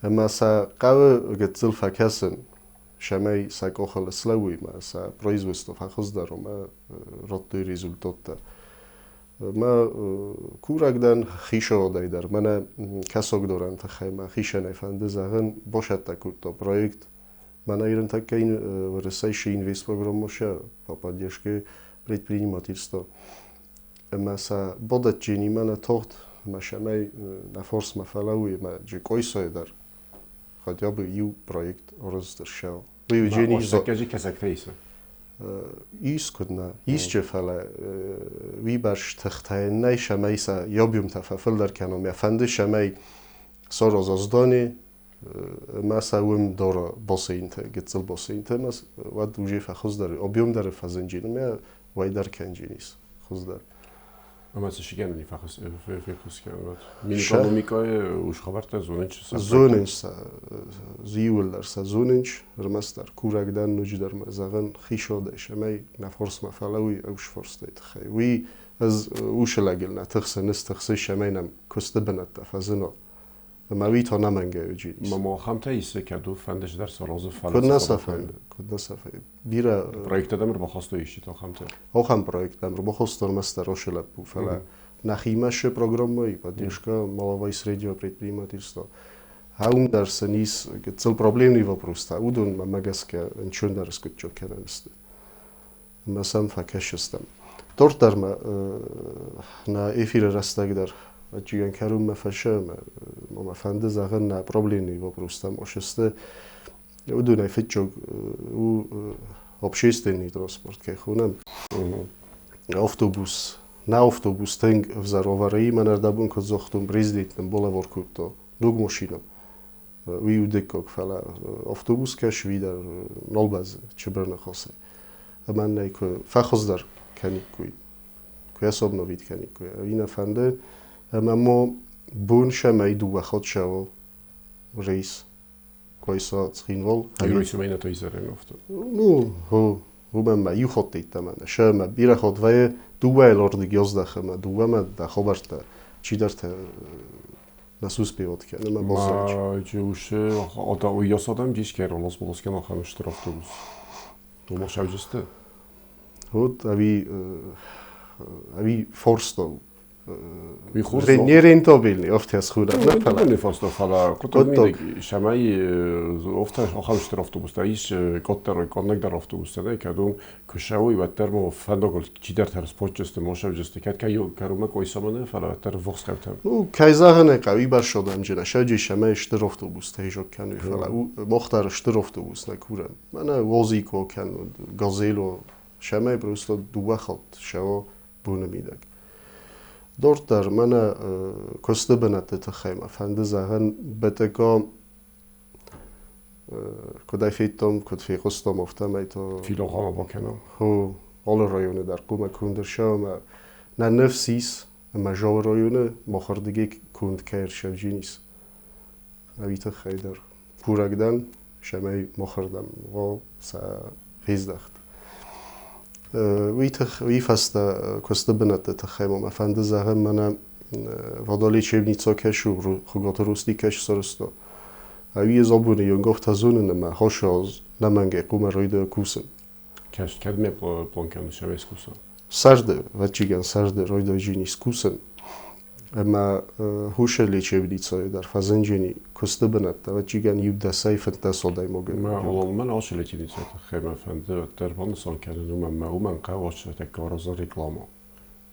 Ӕмӕ сӕ хъӕуы гыццыл фӕкӕсын, цӕмӕй сӕ къухыл слӕууой ӕмӕ сӕ производство фӕхуыздӕр ӕмӕ радтой результаттӕ. Мӕ курӕг дӕн хицауадӕй дӕр, мӕнӕ кӕсагдорӕн тыххӕй мӕ хицӕнӕй фӕнды зӕгъын, бацӕттӕ кодта проект. Мӕнӕ ирынтӕккӕ Уӕрӕсейы инвестпрограммӕ по поддержке предпринимательства. Ӕмӕ сӕ бадӕтджынимӕ нӕ тагъд, ӕмӕ цӕмӕй нӕ фарсмӕ фӕлӕууой ӕмӕ Джекъойсайы дӕр хотя бы иу проект арӕзт ӕрцӕуа. Уый уыдзӕни кӕсӕгтӕ исы? Ис куыд нӕ, исчи, фӕлӕ уыйбӕрц тыхтӕ нӕй, цӕмӕй сӕ объемтӕ фӕфылдӕр кӕной. Мӕ фӕнды, цӕмӕй сараза здани ӕмӕ сӕ уым дара бассейнтӕ, гыццыл бассейнтӕ, ӕмӕ уӕд уже фӕхуыздӕр, объем дӕр фӕзынджын ӕмӕ уӕй дӕр кӕнджын ис хуыздӕр. Ӕмӕ цы сигӕнӕн феххуыс кӕнын? Минэкономикӕйы уыцы хабӕрттӕ зонынц? Зонынц сӕ, иууылдӕр сӕ зонынц, ӕрмӕстдӕр курӕг дӕн ноджыдӕр ма зӕгъын хицауадӕй, цӕмӕй нӕ фарсмӕ фӕлӕууой ӕвзӕр фарстайы тыххӕй. Уый ӕз уыцы лӕгыл нӕ тыхсын, ӕз тыхсын, цӕмӕй нӕм куысты бынӕттӕ фӕзына. Ӕмӕ уый та ӕнӕмӕнгӕй уыди. Ма ахӕмтӕ исы, кӕд у фӕнды дӕр саразы фӕлӕ. Куыд нӕ сӕ фӕнды, куыд нӕ сӕ фӕнды. Бирӕ проекттӕ дӕм ӕрбахастой исчи ахӕмтӕ? Ахӕм проекттӕ ӕрбахастой ӕрмӕстдӕр уыцы лӕппу, фӕлӕ нӕхимӕ цы программӕйы поддержка малого и среднего предпринимательства. Уым дӕр сын ис гыццыл проблемный вопростӕ, уыдонмӕ гӕсгӕ ӕнцондӕр скъуыддзаг кӕнӕн сты. Ӕмӕ сӕм фӕкӕсдзыстӕм. Дарддӕр ма нӕ эфиры рӕстӕг дӕр ӕвӕццӕгӕн кӕронмӕ фӕсӕм, ӕмӕ мӕ фӕнды зӕгъын нӕ проблемный вопростӕм сты. Уыдонӕй фыццаг у общественный транспорт, кӕй хонӕм. Автобус На автобус тынг ӕвзӕр уавӕры и, мӕн ӕрдӕбон куыд загътон, президент нын балӕвар кодта ног машинӕ. Уый у дыккаг, фӕлӕ автобус кӕс, уый дӕр нал бӕззы чыбыр ныхасӕй. Ӕмӕ нӕ куы фӕхуыздӕр кӕниккой, куы йӕ собновить кӕниккой, ӕви нӕ фӕнды, ӕмӕ ма бон сӕмӕй дыууӕ хатт сӕуы рейс Къуайса Цхинвал. Рейсымӕ изӕрӕн афтӕ. Ну, уымӕн ма иу хатт йеддӕмӕ нӕ сӕмӕ бирӕ хатт вӕййы дыууӕйыл ардыг аздӕх ӕмӕ дыууӕмӕ дӕ хабӕрттӕ чидӕртӕ нӕ суспевать кӕны ӕмӕ баззайы. Ушы уыйас адӕм дискӕрон ласболоскен ахӕм стыр автобус. Уымӕ сӕвджысты? Вот ӕви форстол. Не рентабельный афтӕ схуынӕг нӕ фӕлӕ. Не форсто, фӕлӕ куыд сӕмӕй офтӕ ахӕм стыр автобустӕ ис, къаддӕр, къаннӕгдӕр автобустӕ нӕй, кӕд уым куы сӕуой, уӕддӕр мо фӕндагыл чидӕртӕ рспотчысты, мо сӕвджысты, кӕд кӕй кӕронмӕ Къуайсамӕ нӕ, фӕлӕ уӕддӕр ввахс хъӕутӕм. Ну, кӕй зӕгъын ӕй хъӕуы, бӕрзондӕмджын сӕджы сӕмӕй стыр автобустӕ изок кӕной, фӕлӕ мах дӕр стыр автобус нӕ курӕм. Мӕнӕ Уазико кӕннод Газело, сӕмӕй просто дыууӕ хатт сӕуа боны мидӕг. Дарддӕр мӕнӕ куысты бынӕтты тыххӕй мӕ фӕнды зӕгъын, БТК куыд ӕй федтам, куыд фехъуыстам, афтӕмӕй та Филохъуамӕ бакӕнӕм. Хо, алы районы дӕр хъуамӕ конд ӕрцӕуа ӕмӕ нӕ ныфс ис, ӕмӕ Зауы районы махӕрдыгӕй конд кӕй ӕрцӕудзӕнис. Уый тыххӕй дӕр курӕг дӕн, цӕмӕй махӕрдӕм уа сӕ фездӕхт. Уый фӕстӕ куысты бынӕтты тыххӕй ма мӕ фӕнды зӕгъын, мӕнӕ водолечебница кӕсы, Хуыгаты Русти кӕсы сарӕзта. Ӕви ӕз абоны онг афтӕ зонын, ӕмӕ хосаз нӕмӕнгӕй хъуамӕ райдайа кусын. Кӕдмӕ план кӕныс ӕмӕ скуса? Сӕрды, ӕвӕццӕгӕн, сӕрды райдайдзӕни скусын. Ӕмӕ хуссар лечебницӕйы дӕр фӕзынджени куысты бынӕттӕ, ӕвӕццӕгӕн, иу дӕсӕй 15 адӕймагы. Мӕ ацы лечебницӕйы тыххӕй мӕ фӕнды уӕддӕр банысан кӕнын, уымӕн ӕмӕ уымӕн хъӕуы тӕккӕ аразын реклама.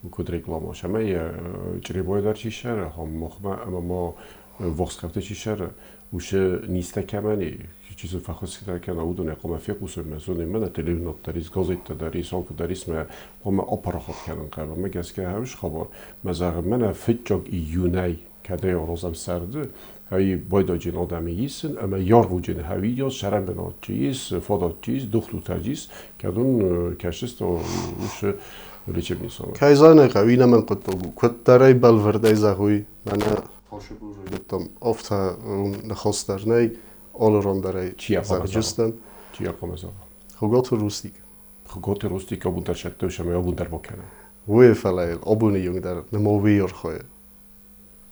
Куыд реклама? Цӕмӕй Чъребойы дӕр чи ссары, ахӕм махмӕ ӕмӕ ма ввахс хъӕуты чи ссары, уыцы низтӕ кӕмӕн и, чи сын фӕхуысгӕ кӕна, уыдонӕй хъуамӕ фехъусой мӕ зоной, мӕнӕ телеуынад дӕр ис, газеттӕ дӕр ис, алкуы дӕр ис, мӕ хъуамӕ апарахат кӕнын хъӕуы. Мӕ гӕсгӕ хӕуыс хабар, мӕ зӕгъын, мӕнӕ фыццаг июнӕй кӕдӕй аразӕм сӕрды, ай байдаджын адӕмы исын ӕмӕ яргъуджын хӕуидио сӕрӕнбынат чи ис, фадат чи ис, дохтыртӕ ис, кӕдон кӕсыс, то уыцы лечебницӕмӕ. Кӕй зӕгъын хъӕуы, иннӕмӕн хъуыддаг у. Куыддӕрӕй бӕлвырдӕй зӕгъой, мӕнӕ райдыдтам, афтӕ ныхас дӕр нӕй, алы ран дӕр ӕй зӕгъджыстӕм. Чи хъуамӕ зӕгъа? Хуыгаты Рустик. Хуыгаты Рустик абон дӕр сӕтты, ӕмӕ абон дӕр бакӕна. Уый, фӕлӕ абоны онг дӕр нымӕ уый архайы.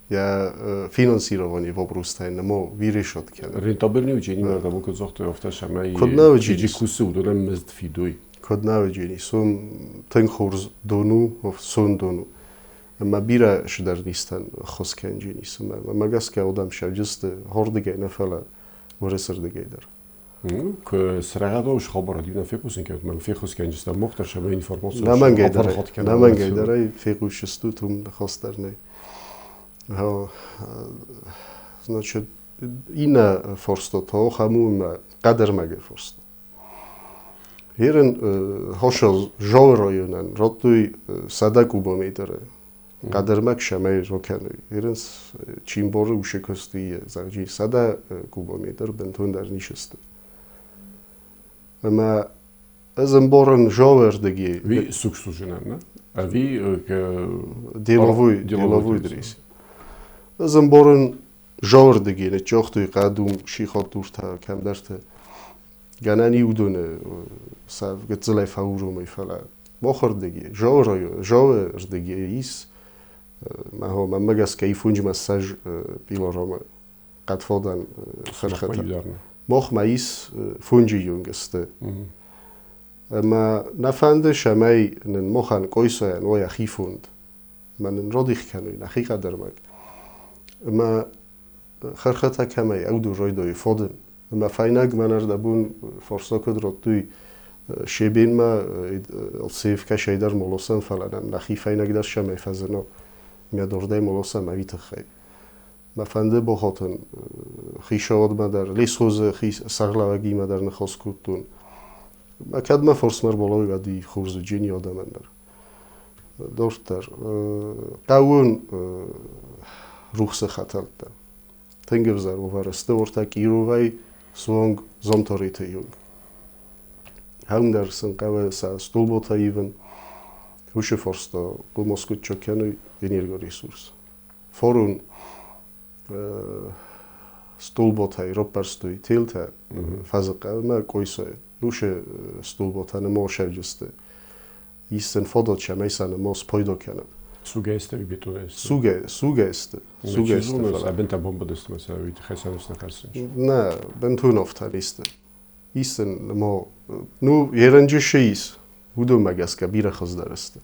Я финансирование вопростай немо вирешот кӕны. Рентабельный учени надо куыд загътой, афтӕ сӕмӕй Куыд нӕ уыджи кусы, уыдонӕн мызд фидой. Куыд нӕ уыджи, сон тынг хорз дон у, сон дон у. Ӕмӕ бирӕ сыдӕр низтӕн ӕххуыс кӕнджынис. Ӕмӕ мӕ гӕсгӕ уыдӕм сӕвджысты хордыгӕй нӕ, фӕлӕ уырысырдыгӕй дӕр. Срӕгъӕдау хабар дина фехъусын кӕнут, мӕн фехъус кӕнджыстӕм мах дӕр сӕмӕ информаци Нӕмӕнгӕй дӕр ӕй фехъусыстут, уым ныхас дӕр нӕй. Значит, иннӕ фарста та ахӕм у, ӕмӕ хъӕдӕрмӕгы фарста. Ерын хосал Зауы районӕн радтой 100 кубометры хъӕдӕрмӕг сӕмӕй ракӕной. Ерын Чимборы ушекосты зӕгъджи 100 кубометр бынтондӕр ницы сты. Ӕмӕ ӕз ӕмбарын Зауы ӕрдыги. Ви суксужинӕн, нӕ? Ӕви деловой, деловой дрес. Ӕз ӕмбарын Зауы ӕрдыги ныццагътой хъӕдум сихатдуртӕ кӕмдӕрты. Гӕнӕн и уыдоны сӕ гыццылӕй фӕуромой, фӕлӕ махӕрдыги, Зауы ӕрдыги ис, мӕнмӕ гӕсгӕ ифунджмӕ ссӕдз пилорамы хъӕдфадӕн хӕрхӕтӕ. Махмӕ ис фунджы онг сты. Ӕмӕ нӕ фӕнды, цӕмӕй нын махӕн Къойсайӕн уа йӕхи фонд. Ӕмӕ нын радих кӕной нӕхи хъӕдӕрмӕг. Ӕмӕ хӕрхӕтӕ кӕмӕй ӕвдур райдайы фадын. Ӕмӕ фӕйнӕг мӕн ӕрдӕбон фарста куыд радтой Шебенмӕ Алцеев кӕсӕйдӕр молосӕн, фӕлӕ нӕм нӕхи фӕйнӕг дӕр цӕмӕй фӕзына. Мӕ дордӕй молосӕм ӕви тыххӕй. Мӕ фӕнды бахатын хицауадмӕ дӕр, лесхозы сӕргълӕууӕгимӕ дӕр ныхас кодтон. Мӕ кӕд мӕ фарсмӕ ӕрбалӕууӕд, уый хорз уыджени адӕмӕн дӕр. Дарддӕр хъӕуын рухсы хӕтӕлттӕ. Тынг ӕвзӕр уавӕры сты уӕртӕ Кировӕй суанг Замтареты онг. Хӕрм дӕр сын хъӕуы сӕ столботӕ ивын. Уыцы фарста хъуамӕ скъуыддзаг кӕной энергоресурс. Фарон столботӕй раппӕрстой телтӕ Фӕзыхъӕумӕ Къойсайы. Уыцы столботӕ нӕма сӕвджысты. Ис сын фадат, цӕмӕй сӕ нӕма спайда кӕнӕм. Сугӕй сты ӕви бетонӕй сты? Сугӕй сты. Сугӕй Чи сты, зоны, фӕлӕ. Сӕ бынтӕ бомбыдысты ӕмӕ сӕ уый тыххӕй сӕ ныфс нӕ хӕссынц. Нӕ, бынтон афтӕ не сты. Ис сын нӕма. Ну, ерӕнджы шы ис, уыдонмӕ гӕсгӕ бирӕ хуыздӕр сты.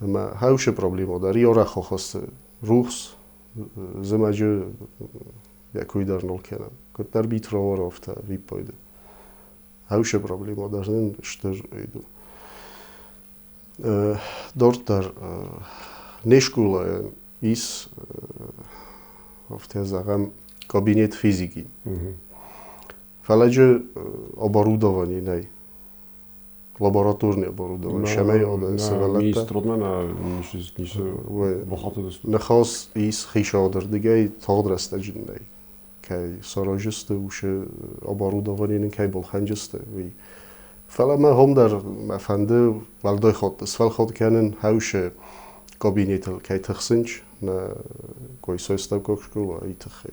Ӕмӕ хӕусы проблемӕ дӕр и арӕх ахӕссы рухс, зымӕджы йӕ кой дӕр нал кӕнӕм. Куыддӕр битравар, афтӕ виппайды. Хӕусы проблемӕ дӕр нын стыр у. Дарддӕр не скъолайӕн ис, афтӕ зӕгъӕм, кабинет физики. Фӕлӕ джы оборудование нӕй. Лабораторный оборудование. Цӕмӕй сывӕллӕттӕ. Министрадмӕ нӕ ницы бахатыдысты. Ныхас ис хицауады рдыгӕй тагъд рӕстӕджы нӕй. Кӕй саразджысты, уыцы оборудование нын кӕй балхӕнджысты, уый. Фӕлӕ мӕ хом дӕр мӕ фӕнды уӕлдай хатт сфӕлхат кӕнын хӕусы кабинетыл кӕй тыхсынч нӕ Къойсой ставкаг школа и тыххӕй.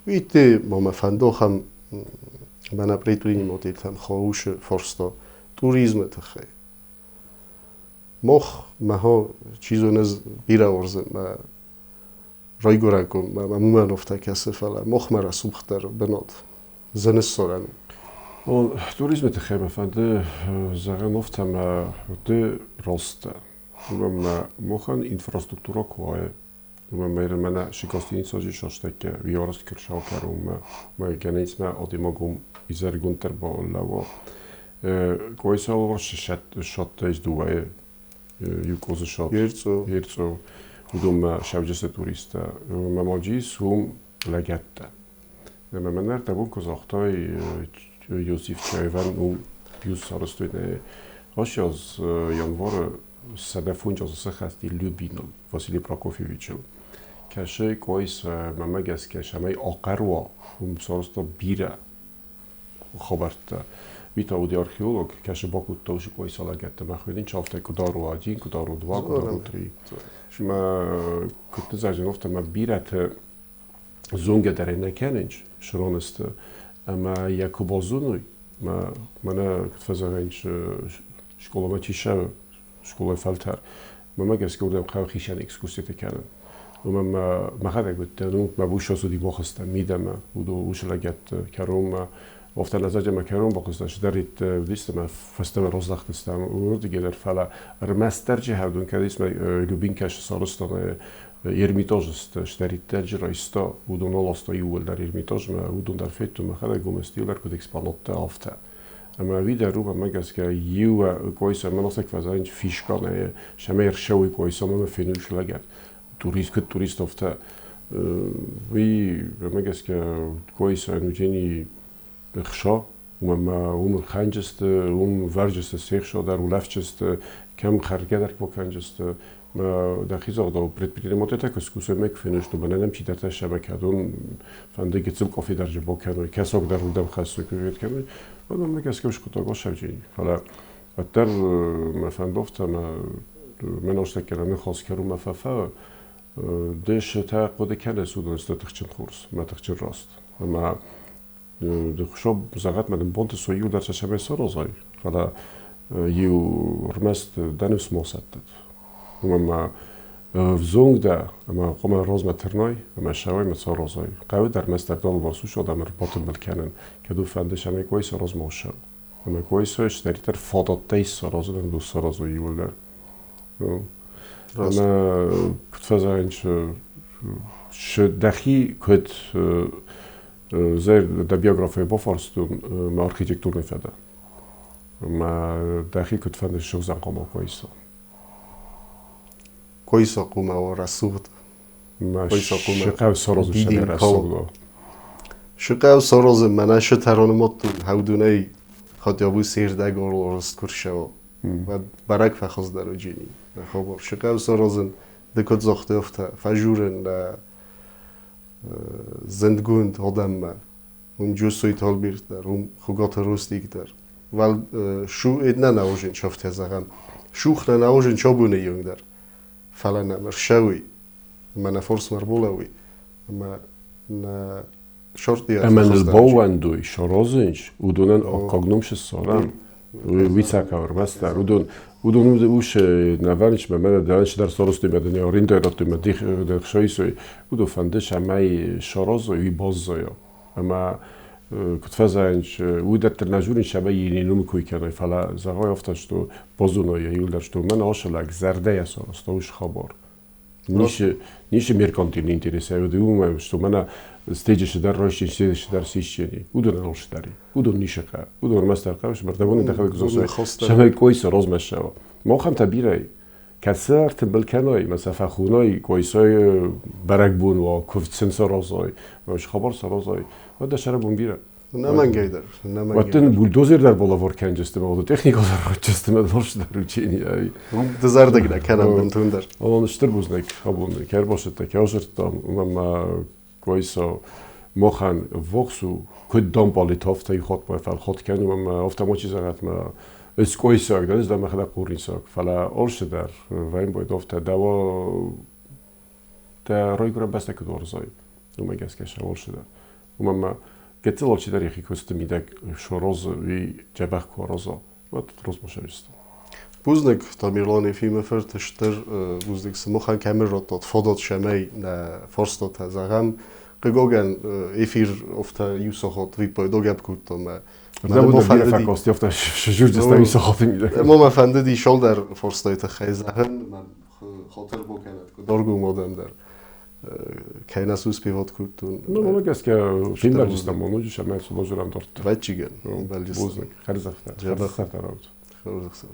Уыйты ма мӕ фӕнды ахӕм мӕнӕ предпринимательтӕм хаусы фарста туризмы тыххӕй. Мах мӕ чи зоны ӕз бирӕ уарзын мӕ райгуырӕн коммӕ, мӕ уымӕн афтӕ кӕсы, фӕлӕ махмӕ рӕсугъддӕр бынат зын ссарӕн у. Туризмы тыххӕй мӕ фӕнды зӕгъын афтӕ ӕмӕ ды раст дӕ. Уымӕн ӕмӕ махӕн инфраструктурӕ куы уа, уымӕн ӕмӕ мӕнӕ гостиницӕ састӕккӕ уый кырсау кӕронмӕ, мӕ гӕнӕн адӕймагон изӕргонддӕр балӕууа. Къойса алыварс садта ис дыууӕйы иу къозы сад. Ерцъо. Ерцъо. Уыдонмӕ сӕвджысты туристтӕ. Мӕ маджис уым лӕгӕттӕ. Ӕмӕ мӕнӕ ӕрдӕбон куы загътай, Иосиф Чаевӕн уым бюст сарӕзтой нӕ ацы аз январы 105 азы сӕххӕсти Любиныл, Василий Прокофьевичыл. Кӕсы Къойс мӕмӕ гӕсгӕ, цӕмӕй ахъӕр уа, уым сарӕзта бирӕ хабӕрттӕ. Уый та уыди археолог, кӕсы бакодта уыцы Къойса лӕгӕттӕ. Мӕ хуыйнын чафтӕ Къудару один, Къудару два, Къудару три. Мӕ куыд зӕгъын, афтӕ мӕ бирӕты зонгӕ дӕр ӕй нӕ кӕнынц сронысты. Ӕмӕ йӕ куы базоной, мӕ мӕнӕ куыд фӕзӕгъынц, скъоламӕ чи ссӕуы, скъолайы фӕлтӕр, мӕмӕ гӕсгӕ уырдӕм хъӕуы хицӕн экскурситӕ кӕнын. Уымӕн мӕ мӕхӕдӕг уыдтӕн, уым мӕ бус ацыди бахызтӕн мидӕмӕ, уыдон уыцы лӕгӕтты кӕронмӕ. Афтӕ нӕ мӕ кӕрон бахызтӕн, цыдӕриддӕр уыдысты мӕ фӕстӕмӕ раздӕхтыстӕм уырдыгӕй дӕр, фӕлӕ ӕрмӕстдӕр чи хӕрдон кӕд ис мӕ Любинкӕ сарӕзтон Эрмитажы цыдӕриддӕр райста, уыдон аласта иууылдӕр Эрмитажмӕ, уыдон дӕр федтон мӕхӕдӕг уым стилдӕр куыд экспонаттӕ, афтӕ. Ӕмӕ уый дӕр у, мӕнмӕ гӕсгӕ, иу къойса мӕ носӕг фӕзӕнч фисканӕй, цӕмӕй ӕрцӕуой къойсамӕ ӕмӕ феной лӕгӕт. Турист, куыд турист, афтӕ. Уый, мӕнмӕ гӕсгӕ, къойса уыдзӕни ӕхца, уымӕн ӕмӕ уым хӕнджысты, уым вӕрджысты се хца дӕр, улӕфджысты, кӕм хӕргӕ дӕр бакӕнджысты. Дӕхи загъдау, предпринимательтӕ куы скусой ӕмӕ куы феной, что мӕнӕ нӕм чидӕртӕ сӕмӕ кӕдон фӕнды гыццыл къофи дӕр бакӕной, кӕсаг дӕр уырдӕм хӕссой, куы кӕной, уӕд мӕнмӕ гӕсгӕ скъуыддаг асӕвджын. Фӕлӕ уӕддӕр мӕ фӕнды афтӕ ӕмӕ мӕн астӕккӕ ныхас кӕронмӕ фӕфӕуы, ды сытӕ хъуыды кӕныс, уыдон сты тыхджын хорз мӕ тыхджын раст. Ӕмӕ Хуыцау зӕгъӕд мӕ дын бонты цой иу дӕр сӕ цӕмӕй саразай, фӕлӕ иу ӕрмӕст дӕ ныфс ма сӕттӕд. Уымӕн ӕмӕ взонг дӕ ӕмӕ хъуамӕ размӕ тырнай ӕмӕ сӕуай ӕмӕ саразай. Хъӕуы дӕр ӕрмӕст дӕр алыварс ус адӕмы ӕрбатымбыл кӕнын, кӕд у фӕнды, цӕмӕй Къуайса размӕ ссӕуа. Ӕмӕ Къуайсайы цыдӕриддӕр фадӕттӕ ис саразынӕн, уыдон саразой иууылдӕр. Ӕмӕ куыд фӕзӕгъынц, дӕхи куыд Дӕ биографийӕ бафарстон мӕ архитектурный фӕдӕ. Мӕ дӕхи куыд фӕнды ссыгъдзӕн хъуамӕ Къуайса? Къуайса хъуамӕ уа рӕсугъд. Къуайса хъуамӕ Сыхъӕу саразын сӕ рӕсугъд уа. Сыхъӕу саразын мӕнӕ сытӕроны модтон хӕудунӕй хотя бы сердӕг орст куы рцӕуа. Уӕд бӕрӕг фӕхуыздӕр уыджени. Хабар. Шыкъӕу саразын, ды куыд загътай, афтӕ фӕжурын зындгонд адӕммӕ. Уым Джусойты Альберт дӕр, уым Хуыгаты Ростик дӕр. Вал шу эдна наужин шофтӕ зӕгъӕм. Шух нӕ наужин чобуны иунг дӕр. Фӕлӕ нӕм ӕрсӕуй, ӕмӕ нӕ форсмӕ ӕрбалӕууй, ӕмӕ нӕ шортийӕ Ӕмӕ ныл баууӕндой, саразынч, уыдонӕн аккаг ном ссарӕм. Уый цакау ӕрмӕстдӕр. Уыдон ус нӕвӕрынч мӕ мӕнӕ дӕнч дӕр сарӕзтой мӕ дын арендӕ радтой мӕ дихсайсой. Уыдон фӕнды цӕмӕй саразой, уый баззайа. Ӕмӕ куыд фӕзайынч, уый дӕр нӕ журин цӕмӕй йын номы кой кӕной, фӕлӕ зӕгъой афтӕ, что базоной йӕ иуылдӕр, что мӕн ацы лӕг зӕрдӕйӕ сарӕзта уый хабар. Нишы меркантильный интерес уыди уымӕ, что мӕнӕ стеджы сыдӕр райсчен, стеджы сыдӕр сисчени. Уыдон алшыдари. Уыдон нишы хъӕ. Уыдон ӕрмӕстдӕр хъӕуы, мӕрдӕбоны дӕхӕдӕг зоны, цӕмӕй койсы розмӕ ссӕуа. Махӕн та бирӕ кӕцы ӕртымбыл кӕной, мӕ сӕ фӕхуной, койсой бӕрӕгбон уа, куывд сын саразой, хабар саразой, уӕд дӕ сӕрӕбон бирӕ. Нӕмӕнгӕй дӕр. Уӕд дын бульдозер дӕр балавор кӕнджысты, ӕмӕ техника дӕр райсджысты, ӕмӕ дӕр учение. Дызӕрдыг нӕ кӕнӕм бынтондӕр. Алан стыр бузныг абон кӕй ӕрбацыдтӕ, кӕй азырдтам, ӕмӕ койсо махӕн ввахс у, куыд дамбали тафтӕ хатмӕ фӕлхат кӕнӕм ӕмӕ автоматчи зӕгъӕтмӕ ӕз койсаг дӕн, ӕз дӕр мӕхӕдӕг хъурницаг, фӕлӕ алцыдӕр вӕййы афтӕ дӕуа дӕ райгуырӕн бӕстӕ куыд уарзай, уымӕ гӕсгӕ сӕ алцыдӕр. Уымӕн ӕмӕ гыццыл алчидӕр йӕхи куысты мидӕг саразы, уый дзӕбӕх куы араза, уӕд розмӕ сӕвӕрдта. Бузныг, Тамерлан Ефимы фырт, стыр бузныг сымахӕн кӕм радтат фадат, цӕмӕй нӕ фарстатӕ зӕгъӕм. Хъыгагӕн, эфир афтӕ иу сахат виппайды агӕпп кодта мӕ. Ма мӕ фӕндыди цалдӕр фарстайы тыххӕй зӕгъын, мӕ хатыр бакӕнӕд, куыд ӕргом адӕм дӕр. Кӕй нӕ успевать кодтон. Ну, мӕ гӕсгӕ фембӕлдыстӕм ноджы сӕ мӕ ноджы дарддӕр. Вӕччигӕн, Бузныг, хӕрзӕхтӕ, хӕрзӕхтӕ раут. Хӕрзӕхсӕв.